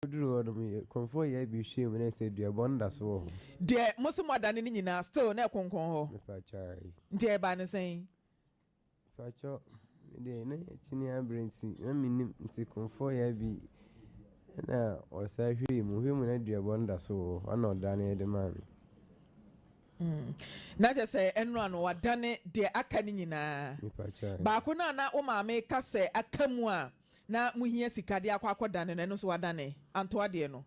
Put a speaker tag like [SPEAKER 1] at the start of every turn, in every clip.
[SPEAKER 1] Yɛkɔduruu hɔ no, me kɔmfoɔ yɛɛ bi hwɛɛ mu na ɛsɛ duabɔ no da so wɔ hɔ.
[SPEAKER 2] Deɛ mo se moadane no nyinaa still na ɛkonkɔn hɔ.
[SPEAKER 1] Mepakyɛ ae.
[SPEAKER 2] Nti ɛbaa no sɛn?
[SPEAKER 1] Mepakyɛ, me deɛ na yɛkyini abrɛ nti na mennim nti kɔmfoɔ yɛɛ bi na ɔsan hwɛɛ mu, ɔhwɛɛ mu na duabɔ no da so wɔ hɔ ɛna ɔdaneɛ de maa me.
[SPEAKER 2] Na kyerɛ sɛ ɛno ano wadane deɛ aka no nyinaa.
[SPEAKER 1] Mepakyɛ ae.
[SPEAKER 2] Baako no a na wo maame ka sɛ aka mu a na mohia sika de akɔ akɔdane no, ɛno nso wadane antoa deɛ no.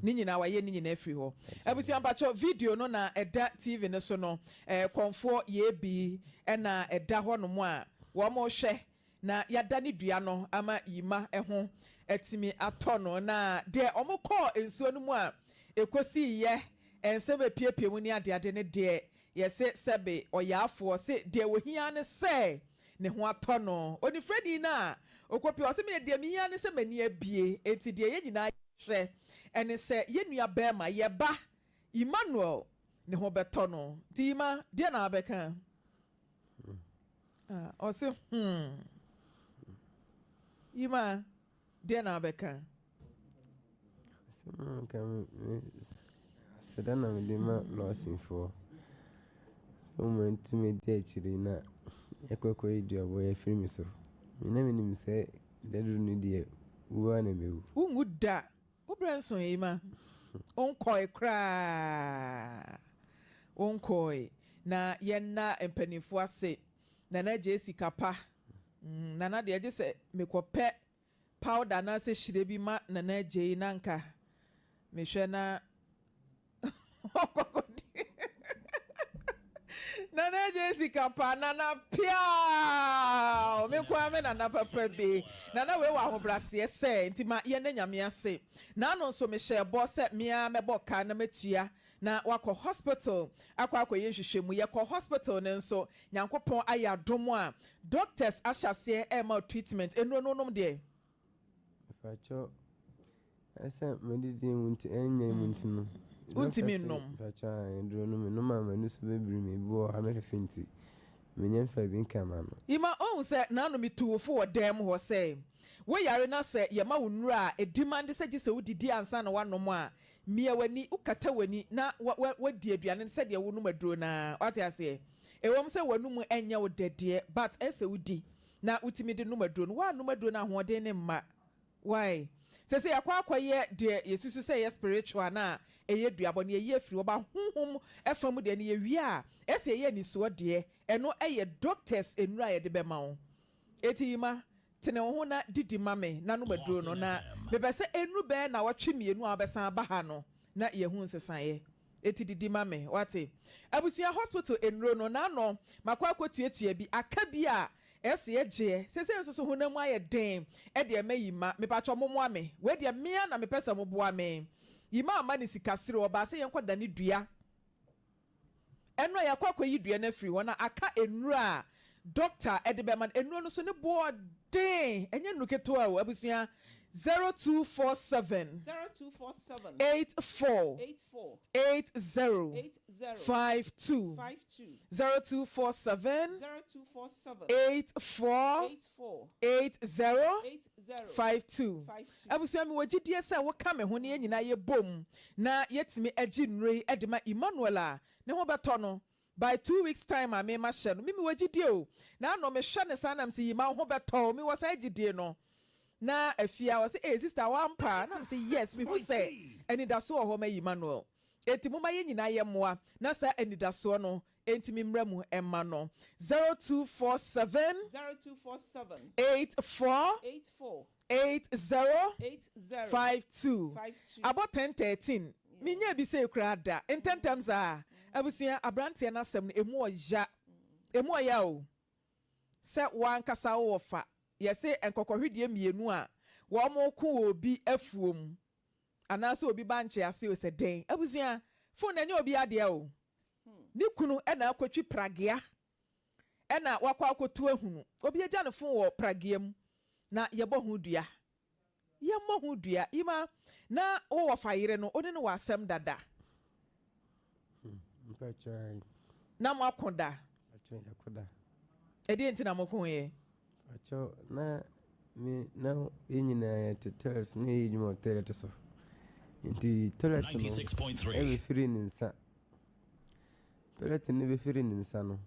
[SPEAKER 2] Ne nyinaa wayɛ ne nyinaa afiri hɔ. Abusua mpakyɛw video no na ɛda TV no so no, ɛɛ kɔnfoɔ yɛ bi na ɛda hɔ nom a wɔn rehwɛ na yadane dua no ama yima ho atumi atɔ no na deɛ wɔn kɔɔ nsuo no mu a ɛkɔsii yɛ nsɛm apiepie mu ne adeade no deɛ Yɛse sɛbe ɔyaafoɔ se deɛ ohia ne sɛ ne ho atɔ no. Onifirani no a ɔkɔpie ɔse medeɛ deɛ mehia ne sɛ m'ani abue enti deɛ yɛn nyinaa yɛhwɛ ɛne sɛ yɛn nua barima, yɛn ba Emmanuel ne ho bɛtɔ no. Nti Emma deɛ na wabɛka? Ah, ɔse hmm. Emma. Deɛn na wobɛka?
[SPEAKER 1] Asɛm a mɛka me aseda na mede ma Lawsonfoɔ sɛ wɔatumi adi akyire na yɛkɔkɔyɛ duabɔ yi afiri me so. Me na menim sɛ daduru no deɛ wu ara na mɛwu.
[SPEAKER 2] Wonwu da. Wo berɛ nsoe Emma. Wonkɔe koraa. Wonkɔe. Na yɛnna mpanimfoɔ ase. Nana Gyei sika pa. Nana deɛ gye sɛ mekɔpɛ powder anaasɛ hyire bi ma Nana Agyei na anka mehwɛ na ɔkɔkɔdi Nana Agyei sika pa Nana piaw me nko ara me Nana papa bi Nana wei wɔ ahobraseɛ sɛ nti ma yɛnna Nyame ase Naano nso mehyɛɛ bɔ sɛ me ara mɛbɔ ka na matua na wakɔ hospital akɔ akɔyɛ nhwehwɛmu. Yɛkɔ hospital no nso, Nyankopɔn ayɛ adom a, doctors ahyɛ aseɛ rema wo treatment. Nnuro no wonom deɛ?
[SPEAKER 1] Mepakyɛw, ɛsɛ medidi mu nti ɛnyɛ mu nti no.
[SPEAKER 2] Wontumi nnom?
[SPEAKER 1] Mepakyɛw, ae, nnuro no menom a m'ani so bɛbiri me, ebi wɔ hɔ a mɛfefe nti menyɛ mfa bi nka m'ano.
[SPEAKER 2] Ima, woahu sɛ naano metuu wo fo wɔ dan mu hɔ sɛ, wo yare na sɛ yɛma wo nnuro a, ɛdimande sɛ gye sɛ wodidi ansa na woanom a, Mia w'ani, wokata w'ani na woadi aduane no sɛdeɛ wonom aduro no ara. Wate aseɛ? Ɛwom sɛ w'anomu nyɛ wo dɛ deɛ, but ɛsɛ sɛ wodi na wotumi de nom aduro no. Woannom aduro no a, ahoɔden no mma. Why? Seesei yɛakɔ akɔyɛ deɛ yɛsusu sɛ ɛyɛ spiritual no a ɛyɛ duabɔ no, yɛyi afiri hɔ. But honhom fa mu deɛ no, yɛwie a, ɛsɛ sɛ yɛyɛ anisoɔ deɛ. Ɛno yɛ doctors nnuro a yɛde bɛma wo. Enti Yima, Tene wo ho na didi ma me na nom aduro no, na mepɛ sɛ ɛnnuru bɛyɛ nnawɔtwe mmienu a wobɛsan aba ha no na yɛahu nsesaeɛ. Enti didi ma me, woate? Abusua hospital nnuro no, n'ano makɔ akɔtuatua bi, aka bi a ɛsɛ yɛgyeɛ. Seesei nso so honam mu ayɛ den de ɛma Yima. Mepakyɛw mommoa me. Wei deɛ me ara na mepɛ sɛ moboa me. Yima amma ne sika serew, ɔbaa sɛ yɛnkɔdane dua. Ɛno a yɛakɔ akɔyi dua no afiri hɔ na aka nnuro a dɔkta de bɛma no. Nnuro no nso ne boɔ den, ɛnyɛ nnuro ketewa o abusua. 0247 84 80 52 0247 84 80 52. Abusua mewɔ gyidie sɛ woka me ho na yɛn nyinaa yɛbom na yɛtumi agye nnuro yi de ma Emmanuel a ne ho bɛtɔ no by 2 weeks time a me mahyɛ no. Me mewɔ gyidie o. Na ano mehwɛ no saa na mese Yima wo ho bɛtɔ o. Mewɔ saa gyidie no. Na afie a ɔse ee sister wampa a na mese yes mehu sɛ anidasoɔ wɔ hɔ ma Emmanuel. Enti momma yɛn nyinaa yɛmmoa na saa anidasoɔ no ntumi mmra mu mma no. 0247 84 80 52 Abɔ 10:13 Menyaa bi sei koraa da. Ntɛmntɛm saa. Abusua, aberanteɛ no asɛm no, ɛmu ɔya. Ɛmu ɔya o. Sɛ wo ankasa wo wɔfa, yɛse nkɔkɔhwedeɛ mmienu a wɔreko wɔ obi afuom anaasɛ obi bankye ase o, sɛ dɛn. Abusua, phone no ɛnyɛ obiara dea o. Ne kunu na akɔtwi pragea na wakɔ akɔtu ahunu. Obi agya ne phone wɔ pragea mu na yɛbɔ ho dua. Yɛmmɔ ho dua. Yima, na wo wɔfa yere no, wo ne no wɔ asɛm dada?
[SPEAKER 1] Mpakyɛ.
[SPEAKER 2] Na moako da?
[SPEAKER 1] Mpakyɛ, yɛako da.
[SPEAKER 2] Ɛdeɛn nti na mokoeɛ?
[SPEAKER 1] Mpakyɛ, na. Me na yɛn nyinaa yɛte toilet so na yɛyɛ adwuma wɔ toilet so. Nti toilet no ɛbɛfiri ne nsa. Toilet no bɛfiri ne nsa no,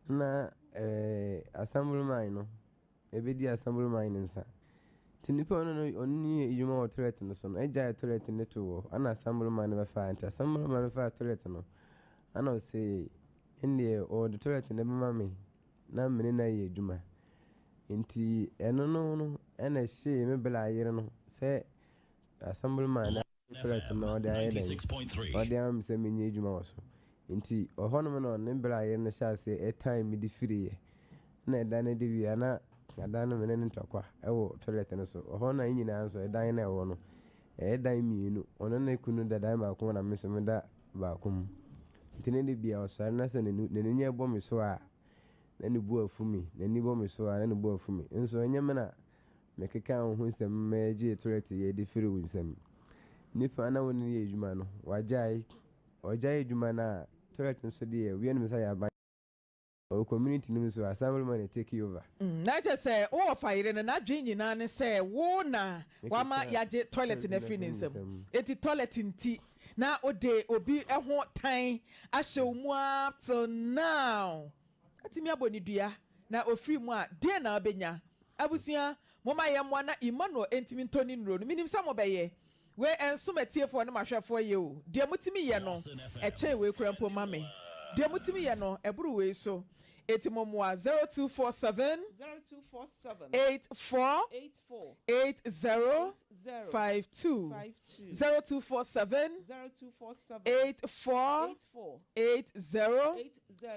[SPEAKER 1] na ɛɛ assemblyman no ɛbɛdi assemblyman no nsa. Nti nipa a ɔne no ɔne no yɛ adwuma wɔ toilet no so no ɛgyae toilet no too hɔ ɛna assemblyman no bɛfaa. Nti assemblyman no faa toilet no ɛna ɔse ɛndeɛ ɔde toilet no bɛma me na me ne no ayɛ adwuma. Nti ɛno no no ɛna ɛhyee me bla yere no sɛ assemblyman no toilet no ɔde ayɛ dɛn ɔde ama me sɛ menyɛ adwuma wɔ so. Nti ɔhɔnom na ɔne bla yere no hyɛ aseɛ ɛtan me de firiiɛ. Na ɛda no de wie a na adan no me ne no ntɔkwa ɛwɔ toilet no so. Ɔhɔ na yɛn nyinaa nso ɛdan no a ɛwɔ no ɛyɛ dan mmienu. Ɔno ne kunu da dan baako mu na me nso meda baako mu. Nti ne de bia ɔsɔre na sɛ n'ani bɔ me so a na ne bo afu me. N'ani bɔ me so a na ne bo afu me. Nso ɛnyɛ me na mekeka wo ho nsɛm mɛgye toilet yɛ de firi wo nsam. Nipa na wo ne no yɛ adwuma no wagyae. Ɔgyae adwuma no a toilet nso deɛ obiara nim sɛ yɛ aban. Ɔwɔ community no mu so assemblyman na take over.
[SPEAKER 2] Na kyerɛ sɛ wo wɔfa yere no n'adwene nyinaa ne sɛ wo na wama yɛagye toilet no afiri ne nsam. Enti toilet nti na wode obi ho tan ahyɛ wo mu ara till now. Atumi abɔ ne dua na ɔfiri mu a deɛn na wobɛnya? Abusua momma yɛmmoa na Emmanuel ntumi ntɔ ne nnuro no. Menim sɛ mobɛyɛ. Wei ɛnso m'atiefoɔ ne m'ahwɛfoɔ yɛ o. Deɛ motumi yɛ no, ɛkyɛn wei koraa mpo ma me. Deɛ motumi yɛ no, ɛboro wei so. Enti mommoa 0247 84 80 52, 0247 84 80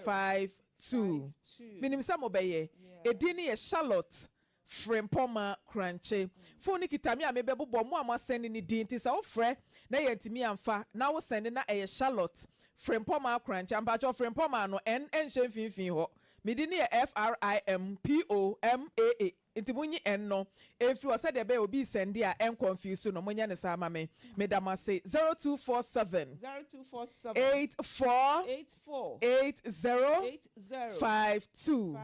[SPEAKER 2] 52. Menim sɛ mobɛyɛ. Edin no yɛ Charlotte Frempɔma Korankye. Phone no kita me a mebɛbobɔ mo a moasɛnde no din nti sɛ wofrɛ na yɛantumi amfa na wo sɛnde na ɛyɛ Charlotte Frempɔma Korankye a mpakyɛw Frempɔma no N nhyɛ mfinfii hɔ. Me din no yɛ F-R-I-M-P-O-M-A-A nti monyi N no mfiri hɔ sɛdeɛ ɛbɛyɛ obi resɛnde a ɛnkɔnfuse no. Monyɛ no saa ma me. Meda mo ase. 0247 84 80 52.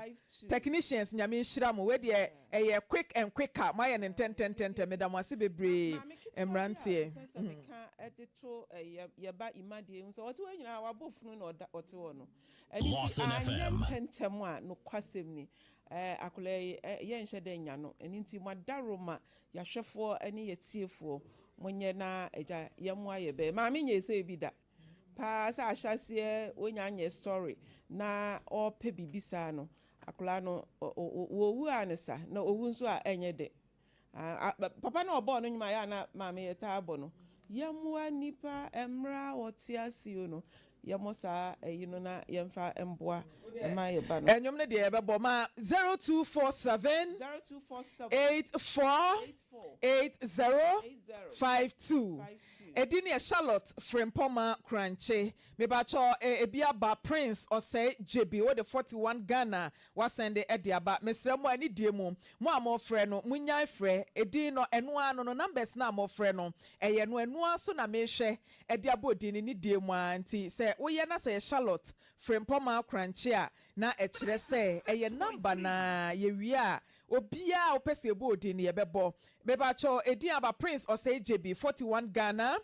[SPEAKER 2] Technicians Nyame nhyira mo wei deɛ ɛyɛ quick and quicker moayɛ no ntɛntɛntɛntɛm meda mo ase bebree
[SPEAKER 3] Maame ketewa bi a
[SPEAKER 2] mmeranteɛ.
[SPEAKER 3] mepɛ sɛ meka de to yɛ yɛ ba Emma deɛ hu sɛ ɔte hɔ nyinaa wabɔ funu na ɔda ɔte hɔ no ɛno nti
[SPEAKER 4] Lawson
[SPEAKER 3] anyɛ
[SPEAKER 4] FM.
[SPEAKER 3] ntɛntɛm a nokwasɛm ni ɛɛ akwadaa yi ɛ yɛnhyɛ dɛ nya no ɛno nti mo adaworoma yɛahwɛfoɔ ne yɛtiefoɔ monyɛ na agya yɛmmoa yɛ bɛɛ maame nyɛ sɛ bi da paa sɛ ahyɛaseɛ wonya nyɛ story na ɔrepɛ biribi saa no akwadaa no wɔwu a ne sa na owu nso a ɛnyɛ dɛ. Papa no ɔbɔɔ no nnwom a yɛ a na maame yɛ taa bɔ no yɛmmoa nnipa mmerɛ a wɔte ase o no yɛmmɔ saa ayi no na yɛmfa mboa mma yɛ ba no.
[SPEAKER 2] Ɛnwom no deɛ yɛbɛbɔ ma 0247 84 80 52. Edin no yɛ Charlotte Frimpongma Korankye. Mepakyɛw eh ebi aba Prince Osei Gyebi wode 41 Ghana wasɛnde de aba. Mesrɛ mo anidie mu mo a mofrɛ no monyae frɛ edin no ɛno ara no no numbers no a mofrɛ no ɛyɛ no ɛno ara so na mehwɛ de abɔ din no nidie mu ara nti sɛ woyɛ na sɛ ɛyɛ Charlotte Frimpongma Korankye a na ɛkyerɛ sɛ ɛyɛ number no ara yɛwie a obiara a wopɛ sɛ yɛbɔ odin no yɛbɛbɔ. Mepakyɛw edin aba Prince Osei Gyebi 41 Ghana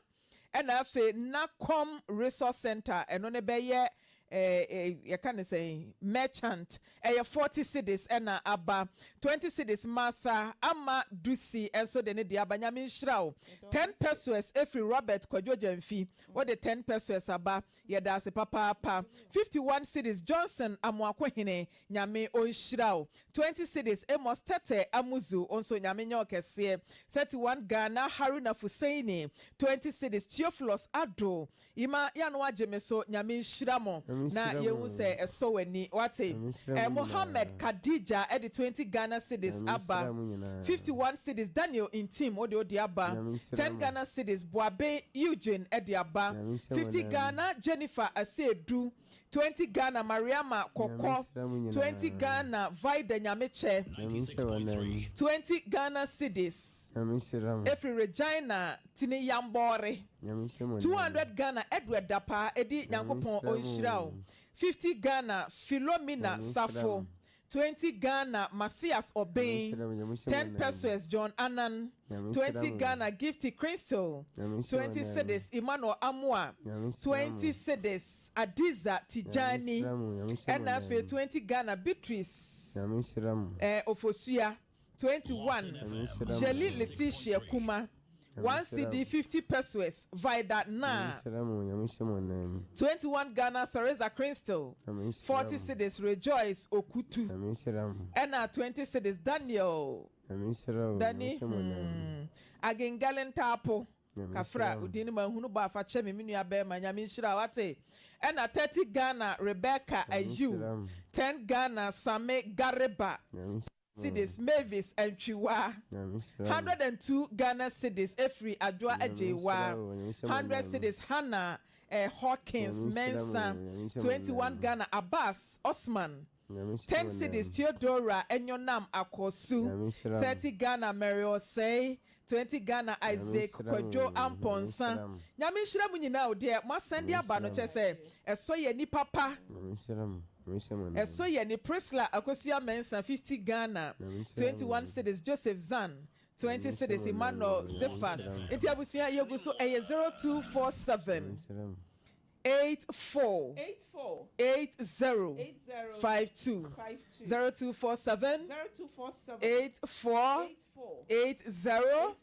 [SPEAKER 2] ɛna afei Nacom Resource Centre ɛno no bɛyɛ eh yɛka no sɛn merchant ɛyɛ 40 cedis ɛna aba 20 cedis Martha Ama Dusi nso de ne deɛ aba Nyame nhyira wo 10 pesewas ɛfiri Robert Kwadwo Gyamfi wode 10 pesewas aba yɛda ase papaapa 51 cedis Johnson Amoako Hene Nyame ɔnhyira wo. 20 cedis Amos Tetteh Amuzu wo nso Nyame nyɛ wo kɛseɛ. 31 Ghana Haruna Fuseini 20 cedis Theophilus Addo Yima yɛ a na wagye me so Nyame nhyira mo
[SPEAKER 1] Nyame
[SPEAKER 2] na
[SPEAKER 1] nhyira
[SPEAKER 2] yɛhu
[SPEAKER 1] mo.
[SPEAKER 2] sɛ ɛsɔ w'ani wate.
[SPEAKER 1] Nyame nhyira
[SPEAKER 2] Eh
[SPEAKER 1] mo
[SPEAKER 2] Mohammed
[SPEAKER 1] nyinaa.
[SPEAKER 2] Khadija de 20 Ghana cedis
[SPEAKER 1] Nyame
[SPEAKER 2] aba.
[SPEAKER 1] nhyira mo nyinaa.
[SPEAKER 2] 51 cedis Daniel Ntim wode wode aba.
[SPEAKER 1] Nyame nhyira
[SPEAKER 2] 10
[SPEAKER 1] mo.
[SPEAKER 2] Ghana cedis Boaben Eugene de aba.
[SPEAKER 1] Nyame nhyira mo
[SPEAKER 2] 50
[SPEAKER 1] nyinaa.
[SPEAKER 2] Ghana Jennifer Asiedu 20 Ghana Mariama
[SPEAKER 1] Nyame
[SPEAKER 2] Kɔkɔ
[SPEAKER 1] nhyira mo
[SPEAKER 2] 20
[SPEAKER 1] nyinaa.
[SPEAKER 2] Ghana Vida Nyamekyɛ
[SPEAKER 1] Nyame nhyira w'anan.
[SPEAKER 2] 20 Ghana cedis
[SPEAKER 1] Nyame nhyira mo.
[SPEAKER 2] ɛfiri Regina Tini Yambɔre
[SPEAKER 1] Nyame nhyira mo anan.
[SPEAKER 2] 200 Ghana Edward Dapaah Edi
[SPEAKER 1] Nyame
[SPEAKER 2] Nyankopɔn
[SPEAKER 1] nhyira
[SPEAKER 2] ɔnhyira
[SPEAKER 1] mo.
[SPEAKER 2] wo 50 Ghana Philomena
[SPEAKER 1] Nyame nhyira
[SPEAKER 2] Safo
[SPEAKER 1] mo.
[SPEAKER 2] 20 Ghana Mathias Obeng, 10 pesewas John Annan, 20 Ghana Gifty Crystal, 20 cedis Emmanuel Amoah, 20 cedis Adiza Tijani, ɛna afei 20 Ghana Beatrice eh, Ofosua, 21 Jelly Letitia Kuma, 1 cedi 50 pesewas Vida Naa, 21 Ghana Theresa Crystal, 40 cedis Rejoice Okutu, ɛna 20 cedis Daniel Dani hmm Agengale Ntaapo Kafra odin no manhunu bɔ a fa kyɛ me me nua bɛɛma Nyame nhyira wo wate ɛna 30 Ghana Rebecca Ayew 10 Ghana Same Gareba cedis Mavis Antwiwa 102 Ghana cedis efiri Adwoa Agyeiwaa 100 cedis Hannah eh Hawkins Mensah 21 Ghana Abbas Osman 10 cedis Theodora Enyonam Akosu 30 Ghana Mary Osei 20 Ghana Isaac Kwadwo Amponsah Nyame nhyira mo nyinaa o deɛ mo asan de aba no kyerɛ sɛ ɛsɔ yɛn ani papa ɛsɔ yɛn ani Priscilla Akosua Mensah 50 Ghana 21 cedis Joseph Zan 20 cedis Emmanuel Zephas nti abusua yɛgu so ɛyɛ 0247 84 80 52 0247 84 80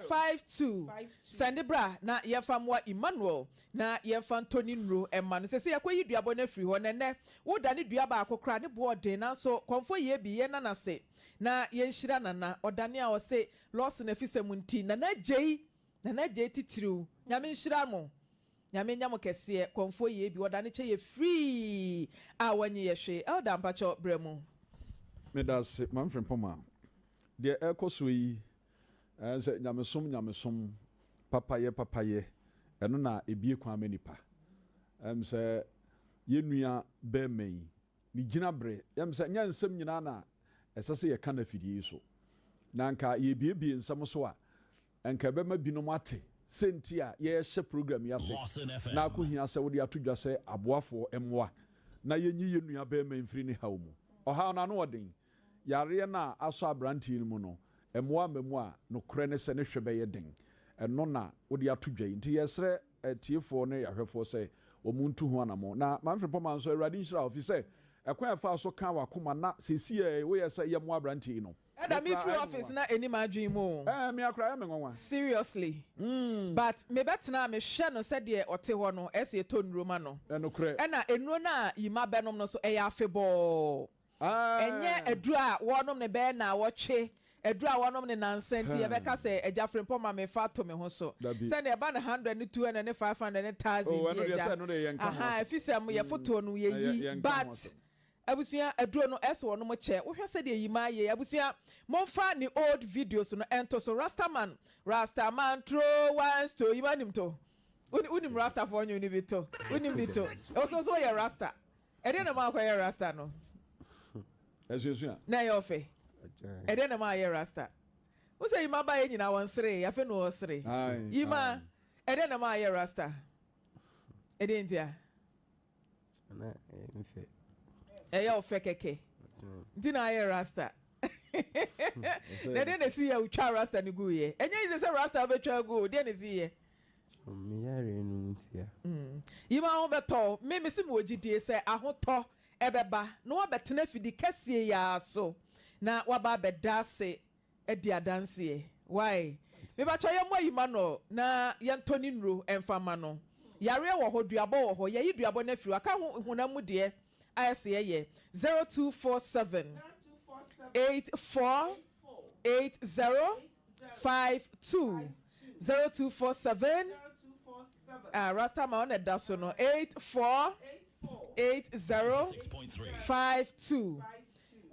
[SPEAKER 2] 52 Sɛnde bra na yɛmfa mmoa Emmanuel na yɛmfa ntɔ ne nnuro mma no. Seesei yɛakɔyi duabɔ no afiri hɔ na ɛnnɛ wodane dua baako koraa ne boɔ ɔden nanso kɔmfoɔ yɛ bi yɛn nana se na yɛnhyira nana ɔdane a ɔse Lawson afisɛm nti Nana Agyei Nana Agyei titiriw Nyame nhyira mo Nyame nya mo kɛseɛ kɔmfoɔ yie bi ɔda ne kyɛ yɛ free a wannye yɛ hwee Elder mpakyɛw brɛ mu.
[SPEAKER 4] Medase Maame Frimpong Deɛ ɛrekɔ soɔ yi ɛɛ sɛ nyamesom nyamesom, papayɛ papayɛ ɛno na ɛbue kwan ma nipa. Ɛm sɛ yɛn nua bɛɛma yi ne gyinabre ɛm sɛ nyɛ nsɛm nyinaa na ɛsɛ sɛ yɛka no afidie yi so. Na anka yɛrebuebue nsɛm so a Anka ɛbɛma binom ate sɛ nti a yɛrehyɛ program yi ase na akohia sɛ wode ato dwa sɛ aboafoɔ mmoa na yɛnyi yɛn nua barima yi mfiri ne haw mu. Ɔhaw no ano ɔden. Yareɛ no a asɔ aberanteɛ no mu no, mmoa amma mu a, nokorɛ ne sɛ ne hwɛ bɛyɛ den. Ɛno na wode ato dwa yi. Nti yɛsrɛ atiefoɔ ne ahwɛfoɔ sɛ wɔn ntu ho anamɔn. Na Maame Frimpong nso, Awurade nhyira wo, ɛfiri sɛ ɛkwan a ɛfaa so kaa w'akoma na seesei yi woyɛ sɛ yɛmmoa aberanteɛ yi no,
[SPEAKER 2] Ɛda
[SPEAKER 4] Me
[SPEAKER 2] me
[SPEAKER 4] koraa
[SPEAKER 2] firi
[SPEAKER 4] ayɛ me
[SPEAKER 2] office
[SPEAKER 4] nwanwa.
[SPEAKER 2] na ɛni m'adwene mu o.
[SPEAKER 4] Ɛɛ me koraa ayɛ me nwanwa.
[SPEAKER 2] Seriously but me bɛ tena a me hwɛ no sɛdeɛ ɔte hɔ no ɛsɛ yɛtɔ nnuro ma no.
[SPEAKER 4] Ɛnokorɛ.
[SPEAKER 2] Ɛna nnuro no a Yima bɛnom no nso ɛyɛ afebɔɔ. Ɛnyɛ
[SPEAKER 4] Ɛɛ.
[SPEAKER 2] aduro a wɔnom no bɛyɛ naawɔtwe, aduro a wɔnom no nansa nti yɛbɛka sɛ Agya Frimpong ma me fa to me ho so.
[SPEAKER 4] Dabi.
[SPEAKER 2] Sɛdeɛ ɛba no hundred ne 200 ne 500 ne thousand
[SPEAKER 4] Oh
[SPEAKER 2] bi
[SPEAKER 4] ɛno deɛ
[SPEAKER 2] Agya.
[SPEAKER 4] sɛ ɛno deɛ yɛnka ho
[SPEAKER 2] Ahaa
[SPEAKER 4] asɛm.
[SPEAKER 2] ɛfisɛ mo yɛ fotoɔ no
[SPEAKER 4] Ɛyɛ
[SPEAKER 2] yɛyi
[SPEAKER 4] yɛnka ho
[SPEAKER 2] but
[SPEAKER 4] asɛm.
[SPEAKER 2] Abusua aduro no ɛsɛ wɔnom kyɛ wohwɛ sɛdeɛ yimaa yɛ yi abusua momfa ne old videos no ɛnto so rastaman rastaman tro one sto yimaa nim to wonim rasta foɔ nwom no bi to wonim bi to ɛwɔ so woyɛ rasta ɛdeɛ na maa kɔyɛ rasta no
[SPEAKER 4] Ɛsuasua.
[SPEAKER 2] Na ɛyɛ ɔfɛ ɛdeɛ na maa yɛ rasta wo sɛ yimaa ba yɛ nyinaa wɔn sere afei na wɔsere yimaa ɛdeɛ na maa yɛ rasta ɛdeɛ ntia.
[SPEAKER 1] Na ɛyɛ me fɛ.
[SPEAKER 2] Ɛyɛ wo fɛ kɛkɛ nti na ayɛ rasta. Na ɛdeɛ na ɛsi yɛ wotwa rasta no gu yɛ. Ɛnyɛ easy sɛ rasta wobɛtwa agu o, deɛ na ɛsi yɛ.
[SPEAKER 1] Me yareɛ no mu ntia.
[SPEAKER 2] Yi ma ho bɛtɔ wo. Me mese mewɔ gyidie sɛ ahotɔ ɛbɛba na woabɛtena afidi kɛseɛ yi ara so na woaba abɛda ase adi adanseɛ wai mepakyɛw yɛmmɔ ayi ma no na yɛntɔ ne nnuro mfa ma no yareɛ wɔ hɔ duabɔ wɔ hɔ yɛyi duabɔ no afiri hɔ aka ho honam mu deɛ ayɛ sɛ yɛyɛ 0247 84 80 52 0247 ah rasta ma ɔna ɛda so no 84 80 52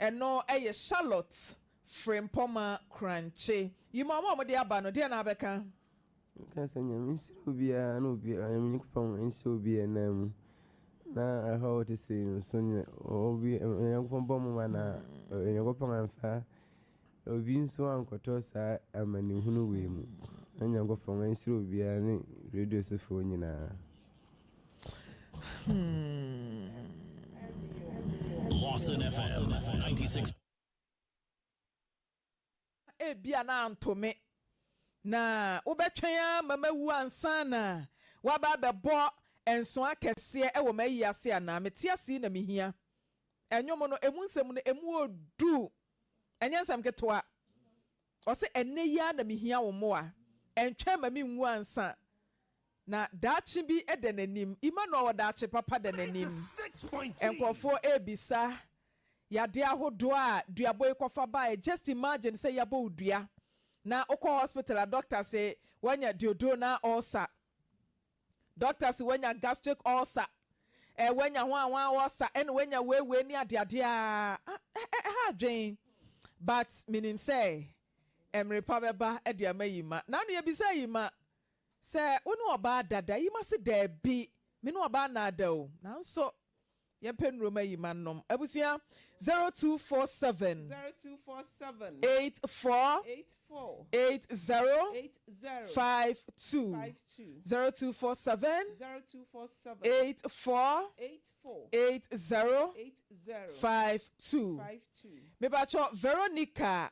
[SPEAKER 2] ɛno ɛyɛ Charlotte Frempɔma Krankye. Yi ma wɔn a wɔde aba no, deɛn na wobɛka?
[SPEAKER 1] Meka sɛ Nyame nhyira obiara na obi Nyankopɔn nhyɛ obiara nan mu na ɛhɔ a wote sei no so nyɛ obi Nyankopɔn bɔ mo ma na Nyankopɔn amfa obi nso ankɔtɔ saa amanehunu wei mu na Nyankopɔn nhyira obiara ne radio sofoɔ nyinaa.
[SPEAKER 2] Hmm.
[SPEAKER 5] Lawson FM 96.
[SPEAKER 2] Ebia na anto me, na wobɛtwɛn ara ma mawu ansa na woaba abɛbɔ nsõ akɛseɛ wɔ m'ayi ase anaa? Mete ase yi na mehia. Nnwom no, emu nsɛm no, emu ɔdu. Ɛnyɛ nsɛm ketewa. Ɔse, Ɛnnɛ yi ara na mehia wo mmoa. Ɛntwɛn ma menwu ansa. Na daakye bi da n'anim. Emmanuel wɔ daakye papa da n'anim. Nkurɔfoɔ rebisa yadeɛ ahodoɔ a duabɔ yi kɔfa baeɛ. Just imagine sɛ yɛabɔ wo dua na wokɔ hospital a doctor se woanya duoduonal ulcer. Doctor se woanya gastric ulcer, eh, woanya hwan hwan ulcer, ɛna woanya wei wei ne adeadeɛ a, ɛha adwen. But menim sɛ mmere pa bɛba de ama Yima. Naano yɛbisaa Yima Sɛ wo ne ɔbaa da da yi ma se daabi me ne ɔbaa nnaa da o nanso yɛmpɛ nnuro ma yi ma nnom abusua 0247
[SPEAKER 3] 0247
[SPEAKER 2] 84
[SPEAKER 3] 84
[SPEAKER 2] 80
[SPEAKER 3] 80
[SPEAKER 2] 52
[SPEAKER 3] 52
[SPEAKER 2] 0247
[SPEAKER 3] 0247
[SPEAKER 2] 84
[SPEAKER 3] 84
[SPEAKER 2] 80
[SPEAKER 3] 80
[SPEAKER 2] 52
[SPEAKER 3] 52.
[SPEAKER 2] Mepakyɛw Veronica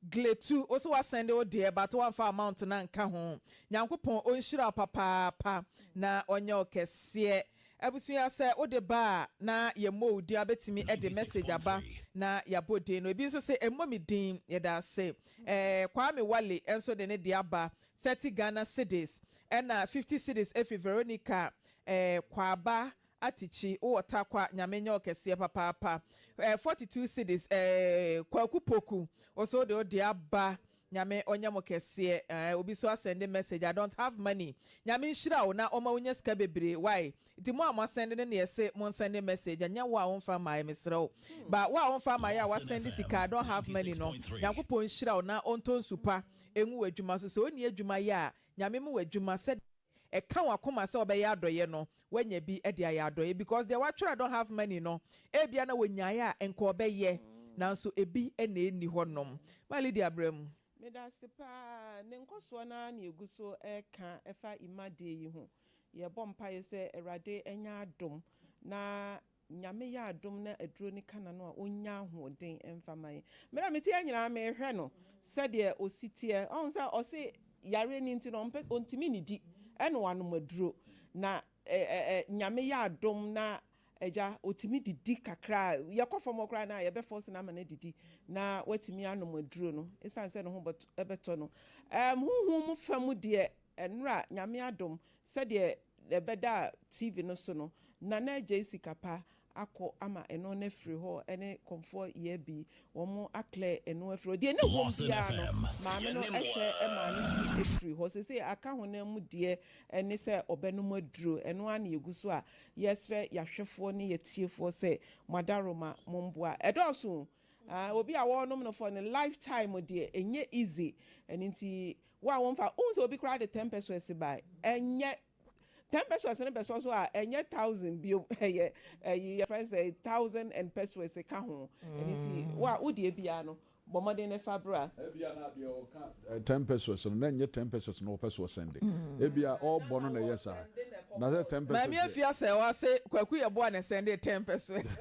[SPEAKER 2] Gletu wo so wa sɛnde wo deɛ but wamfa amount no anka ho Nyankopɔn ɔnhyira wo papaapa na ɔnyɛ wo kɛseɛ Abusua sɛ wode ba a na yɛmmɔ wo din a wobɛtumi de message aba na yɛabɔ din no Ebi nso se ɛmmɔ me din Yɛda ase Eh Kwame Wale nso de ne deɛ aba 30 Ghana cedis ɛna 50 cedis ɛfiri Veronica eh Kwaba Atikyi wowɔ Tarkwa Nyame nyɛ wo kɛseɛ papaapa eh 42 cedis eh Kwaku Poku wo so wode wo deɛ aba Nyame ɔnyɛ mo kɛseɛ eh obi so asɛnde message I don't have money Nyame nhyira wo na ɔma wo nya sika bebree wai nti mo a mo asɛnde no na yɛse mo nsɛnde message ɛnyɛ wo a wo nfa mmaeɛ mesrɛ wo ba wo a wo nfa mmaeɛ a wasɛnde sika I don't have money no Nyankopɔn nhyira wo na ɔntɔ nsu pa ngu w'adwuma so sɛ ɔnni adwuma yɛ a Nyame mo w'adwuma sɛdeɛ ɛka w'akoma sɛ wobɛyɛ adɔeɛ no woanya bi de ayɛ adɔeɛ because deɛ watwerɛ I don't have money no ebia na wɔnyaeɛ a nka ɔbɛyɛ nanso ebi na ɛnni hɔ nom. Ma Lydia bra mu.
[SPEAKER 3] Medase paa, ne nkɔsoɔ no ara na yɛgu so reka ɛfa Emma deɛ yi ho. Yɛbɔ mpaeɛ sɛ Awurade nyɛ adom na Nyame yɛ adom na aduro no ka n'ano a ɔnya ahoɔden mfa ma yɛn. Mmerɛ a mete ha nyinaa mehwɛ no sɛdeɛ ɔsi teɛ. Ɔhu sɛ ɔse yareɛ no nti no ɔmpɛ ɔntumi nnidi ɛna wanom aduro. Na ɛ ɛ ɛ Nyame yɛ adom na agya ɔtumi didi kakra a yɛkɔ fam hɔ koraa no a yɛbɛ force no ama no adidi na watumi anom aduro no ɛsiane sɛ ne ho bɛtɔ no. Ɛɛm honhom mu fa mu deɛ Ɛnora, Nyame adom, sɛdeɛ ɛbɛdaa TV no so no, Nana Adjei Sikapa akɔ ama ɛno no afiri hɔ ɛne Kɔmfoɔ Yeabi, wɔn a clear ɛno afiri hɔ. Deɛ na ɛwom biara no, maame no hwɛ maa no yi firi hɔ. Seesei aka honam mu deɛ ne sɛ ɔbɛnom aduro. Ɛno ara na yɛgu so a yɛsrɛ yɛahwɛfoɔ ne yɛatiefoɔ sɛ mo adaworoma momboa. Ɛdɔɔso o, ah, obi a wɔrenom no for ne lifetime deɛ, ɛnyɛ easy. Ɛno nti Wo a womfa, wohu sɛ obi koraa de ten pesewas bae, ɛnyɛ ten pesewas no bɛsɔ so a, ɛnyɛ thousand bio, ɛyɛ ɛyi yɛfrɛ no sɛ thousand and pesewas ka ho. Ɛno nti wo a wo deɛ biara no, bɔ mmɔden na fa bra.
[SPEAKER 4] Ebia na deɛ ɔka ten pesewas no, na ɛnyɛ ten pesewas na ɔpɛ sɛ ɔsɛnde. Ebia ɔrebɔ no na ɛyɛ saa. Na sɛ ten pesewas
[SPEAKER 2] Maame
[SPEAKER 4] deɛ.
[SPEAKER 2] Afia Sɛwa se Kwaku Yeboah na ɛsɛndee ten pesewas.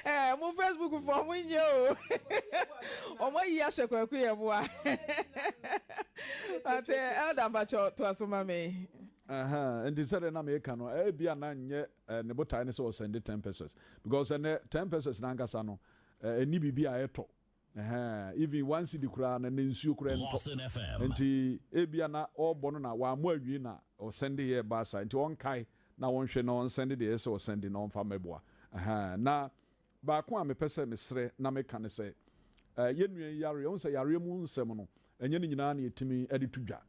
[SPEAKER 2] Eh, mo Facebook foɔ mo nyɛ o. Wɔn ayi ahyɛ Kwaku Yeboah. But eh, Elder mpakyɛ toa so ma me.
[SPEAKER 4] Aha, nti sɛdeɛ na meka no, ebia na nyɛ eh, ne botae ne sɛ ɔsɛnde ten pesewas. Because ɛnɛ ten pesewas n'ankasa no, ɛnni biribi a ɛtɔ. Ɛhɛn, even one cedi koraa no, ɛnɛ nsuo koraa ɛntɔ. Nti ebia na ɔrebɔ no na wammɔ awie na ɔsɛnde yɛ ɛbaa saa. Nti ɔnkae na ɔnhwɛ na ɔnsɛnde deɛ ɛsɛ sɛ ɔsɛnde na ɔmfa mmɛboa. Ɛhɛn, na baako a mepɛ sɛ mesrɛ na meka ne sɛ, eh, yɛn nua yi yareɛ, wohu sɛ yareɛ mu nsɛm no, ɛnyɛ ne nyinaa na yɛtumi de to dwa.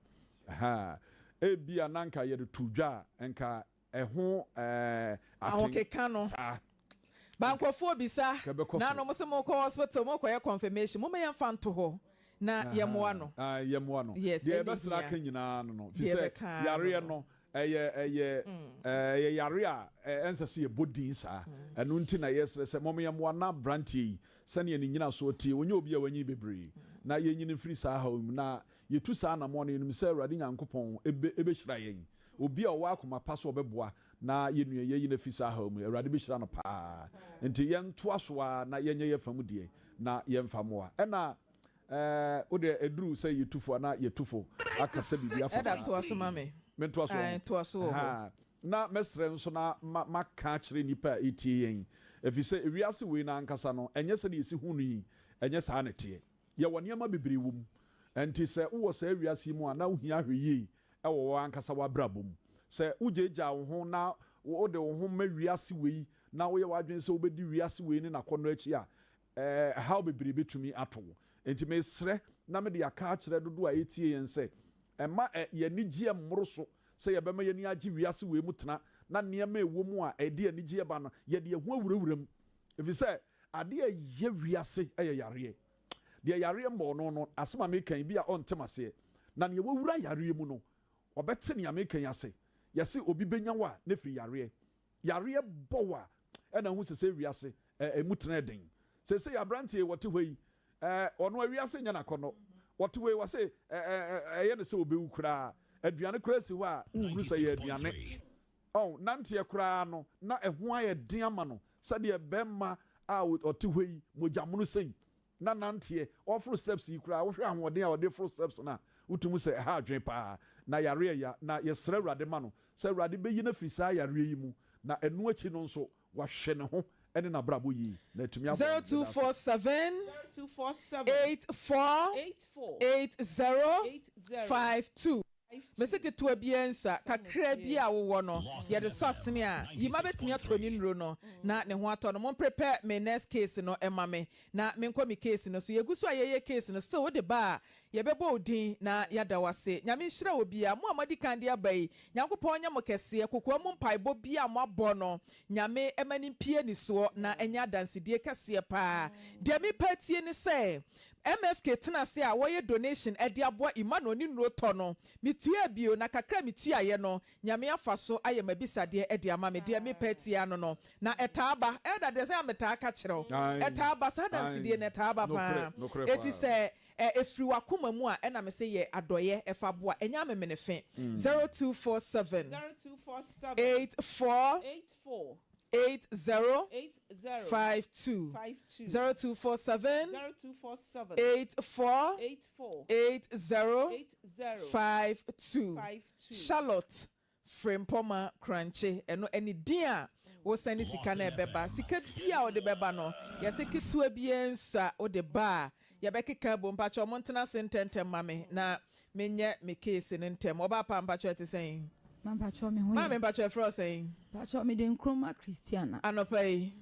[SPEAKER 4] Ɛhɛn, ebia na anka yɛde to dwa a, nka ɛho eh, aten.
[SPEAKER 2] Ahokeka no.
[SPEAKER 4] Saa.
[SPEAKER 2] Ba nkurɔfoɔ bisa,
[SPEAKER 4] Nka ɛbɛkɔ
[SPEAKER 2] na
[SPEAKER 4] soro.
[SPEAKER 2] no mo se mokɔ hospital mokɔyɛ confirmation, momma yɛmfa nto hɔ na yɛmmoa no.
[SPEAKER 4] Ae, yɛmmoa no.
[SPEAKER 2] Yes,
[SPEAKER 4] Deɛ
[SPEAKER 2] ɛna
[SPEAKER 4] yɛbɛsrɛ
[SPEAKER 2] ɛhia.
[SPEAKER 4] aka nyinaa no no, firi
[SPEAKER 2] Deɛ
[SPEAKER 4] sɛ
[SPEAKER 2] yɛbɛka ara no
[SPEAKER 4] yareɛ
[SPEAKER 2] no.
[SPEAKER 4] no, ɛyɛ, ɛyɛ, ɛyɛ yareɛ a ɛnsɛ sɛ yɛbɔ din saa. Ɛno nti na yɛsrɛ sɛ mom yɛmmoa na aberanteɛ yi, sɛdeɛ ne nnyinasoɔ teɛ, ɔnyɛ obi a wanyin bebree, na yɛnyini mfiri saa haw yi mu, na yɛtu saa anammɔn no, yɛnim sɛ Awurade Nyankopɔn bɛ, bɛhyira yɛn. Obi a ɔwɔ akoma pa sɛ ɔbɛboa na yɛn nua yi ayi no afi saa haw mu yi, Awurade bɛhyira no paa. Nti yɛntoa so ara na yɛnyɛ yɛn fa mu deɛ na yɛmfa mmoa. Ɛna eh, wo deɛ ɛduru sɛ yɛtu fo a na yɛtu fo aka sɛ biribi afa
[SPEAKER 2] Ɛda
[SPEAKER 4] saa.
[SPEAKER 2] toa so ma me.
[SPEAKER 4] Mentoa so
[SPEAKER 2] Ae,
[SPEAKER 4] ɔho?
[SPEAKER 2] toa so wɔ hɔ.
[SPEAKER 4] Ahaa. Na mɛsrɛ nso na ma maka akyerɛ nnipa a ɛretie yɛn, ɛfiri sɛ ewiase wei no ankasa no, ɛnyɛ sɛdeɛ yɛsi hu no yi, ɛnyɛ saa na ɛteɛ. Yɛwɔ nneɛma bebree wɔ mu. Ɛnti sɛ wowɔ saa wiase yi mu a, na wohia ahwɛyie wɔ w'ankasa w'abrabɔ mu. Sɛ wogyaagyaa wo ho na wode wo ho ma wiase wei na woyɛ w'adwene sɛ wobɛdi wiase wei ne n'akɔnnɔ akyi a, ɛhaw bebree bɛtumi ato wo. Enti mesrɛ na mede aka akyerɛ dodoɔ a ɛretie yɛn sɛ, mma yɛn anigyeɛ mmoro so sɛ yɛbɛma yɛn ani agye wiase wei mu tena na nneɛma a ɛwɔ mu a ɛde anigyeɛ ba no, yɛde yɛn ho awurawura mu. Ɛfiri sɛ adeɛ a ɛyɛ wiase yɛ yareɛ. Deɛ yareɛ mmɔɔ no no, asɛm a mereka yi, bi a ɔnte m'aseɛ. Na deɛ wawura yareɛ mu no, ɔbɛte nea mereka yi ase. Yɛse obi bɛnya wo a, na ɛfiri yareɛ. Yareɛ bɔ wo a, ɛna wohu sɛ sɛ wiase ɛ, ɛmu tena yɛ den. Seesei aberanteɛ yi, ɔte hɔ yi, ɛ, ɔno wiase nyɛ n'akɔnnɔ. Ɔte hɔ yi, ɔse ɛ, ɛ, ɛ, ɛyɛ no sɛ ɔbɛwu koraa. Aduane koraa si hɔ a, wonhunu sɛ ɛyɛ aduane. Ɔn, nanteɛ koraa no, na ɛho ayɛ den ama no sɛdeɛ barima a ɔte hɔ yi, mogya mono sei, na nanteɛ, ɔreforo steps yi koraa, wohwɛ ahoɔden a ɔde foro steps no a, wotumi hu sɛ ɛha adwene paa. Na yareɛ ya, na yɛsrɛ Awurade ma no sɛ Awurade bɛyi no afiri saa yareɛ yi mu, na ɛno akyi no nso, wahwɛ ne ho ne n'abrabɔ yie, na atumi aboa no. Meda ase.
[SPEAKER 2] 0247
[SPEAKER 3] 0247
[SPEAKER 2] 84
[SPEAKER 3] 84
[SPEAKER 2] 80
[SPEAKER 3] 80
[SPEAKER 2] 52. Mese ketewa biara nsua, kakraa bi a wowɔ no, yɛde sɔ asene a, Yima bɛtumi atɔ ne nnuro no na ne ho atɔ no. Momprepare me next case no ma me na menkɔ me case no so. Yɛgu so a yɛyɛ case no, still wode ba a, yɛbɛbɔ wo din na yɛada wo ase. Nyame nhyira obiara. Mo a moadi kan de aba yi, Nyankopɔn nyɛ mo kɛseɛ. Kokoa mu mpaebɔ biara a moabɔ no, Nyame mma no mpue anisoɔ na ɛnyɛ adansedie kɛseɛ paa. Deɛ mepɛ atie ne sɛ, MFK tena ase a wɔyɛ donation de aboa Emmanuel ne nnuro tɔ no, metuaa bio na kakra a metuaeɛ no, Nyame afa so ayɛ m'abisadeɛ de ama me. Deɛ mepɛ atia no no, na ɛtaa ba. Elder deɛ sɛ a metaa ka kyerɛ wo, ɛtaa ba, saa adansedie no ɛtaa ba paa. Enti sɛ ɛfiri w'akoma mu a, ɛna mese yɛ adɔeɛ fa boa, ɛnyɛ amemenefe. 0247 84 80 52 0247 84 80 52 Charlotte Frimpoma Krankye ɛno ɛne din a wo sɛne sika no ɛbɛba. Sika biaa a wode bɛba no yɛse ketewa biaa nsua wode ba a Yɛbɛkeka abom. Mpakyɛw montena ase ntɛntɛm ma me na menyɛ me case no ntɛm. Ɔbaa pa mpakyɛw ɛte sɛn?
[SPEAKER 6] Ma mpakyɛw me ho yɛ.
[SPEAKER 2] Maame mpakyɛw yɛfrɛ wo sɛn?
[SPEAKER 6] Mpakyɛw mede Nkrumah Christiana.
[SPEAKER 2] Anɔpa yi.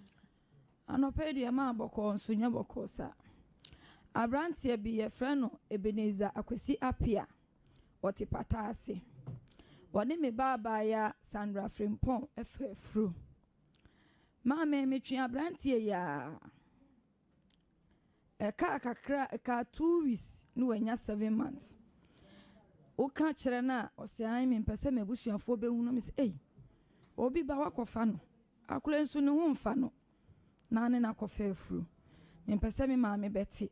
[SPEAKER 6] Anɔpa yi deɛ maa bɔkɔɔ nso nyɛ bɔkɔɔ saa. Abranteɛ bi yɛfrɛ no Ebenezer Akwasi Appiah ɔte pata ase. Ɔne me ba abaayaa Sandra Frimpong fa afuro. Maame metwe abranteɛ yi aa. Ɛkaa kakra, ɛkaa 2 weeks na wanya 7 months. Woka kyerɛ no a, ɔse ae mempɛ sɛ m'abusuafoɔ bɛhunu. Mese ei, obi ba woakɔfa no. Akwadaa nso ne ho mfa no na ne no akɔfa afuro. Mempɛ sɛ me maame bɛte.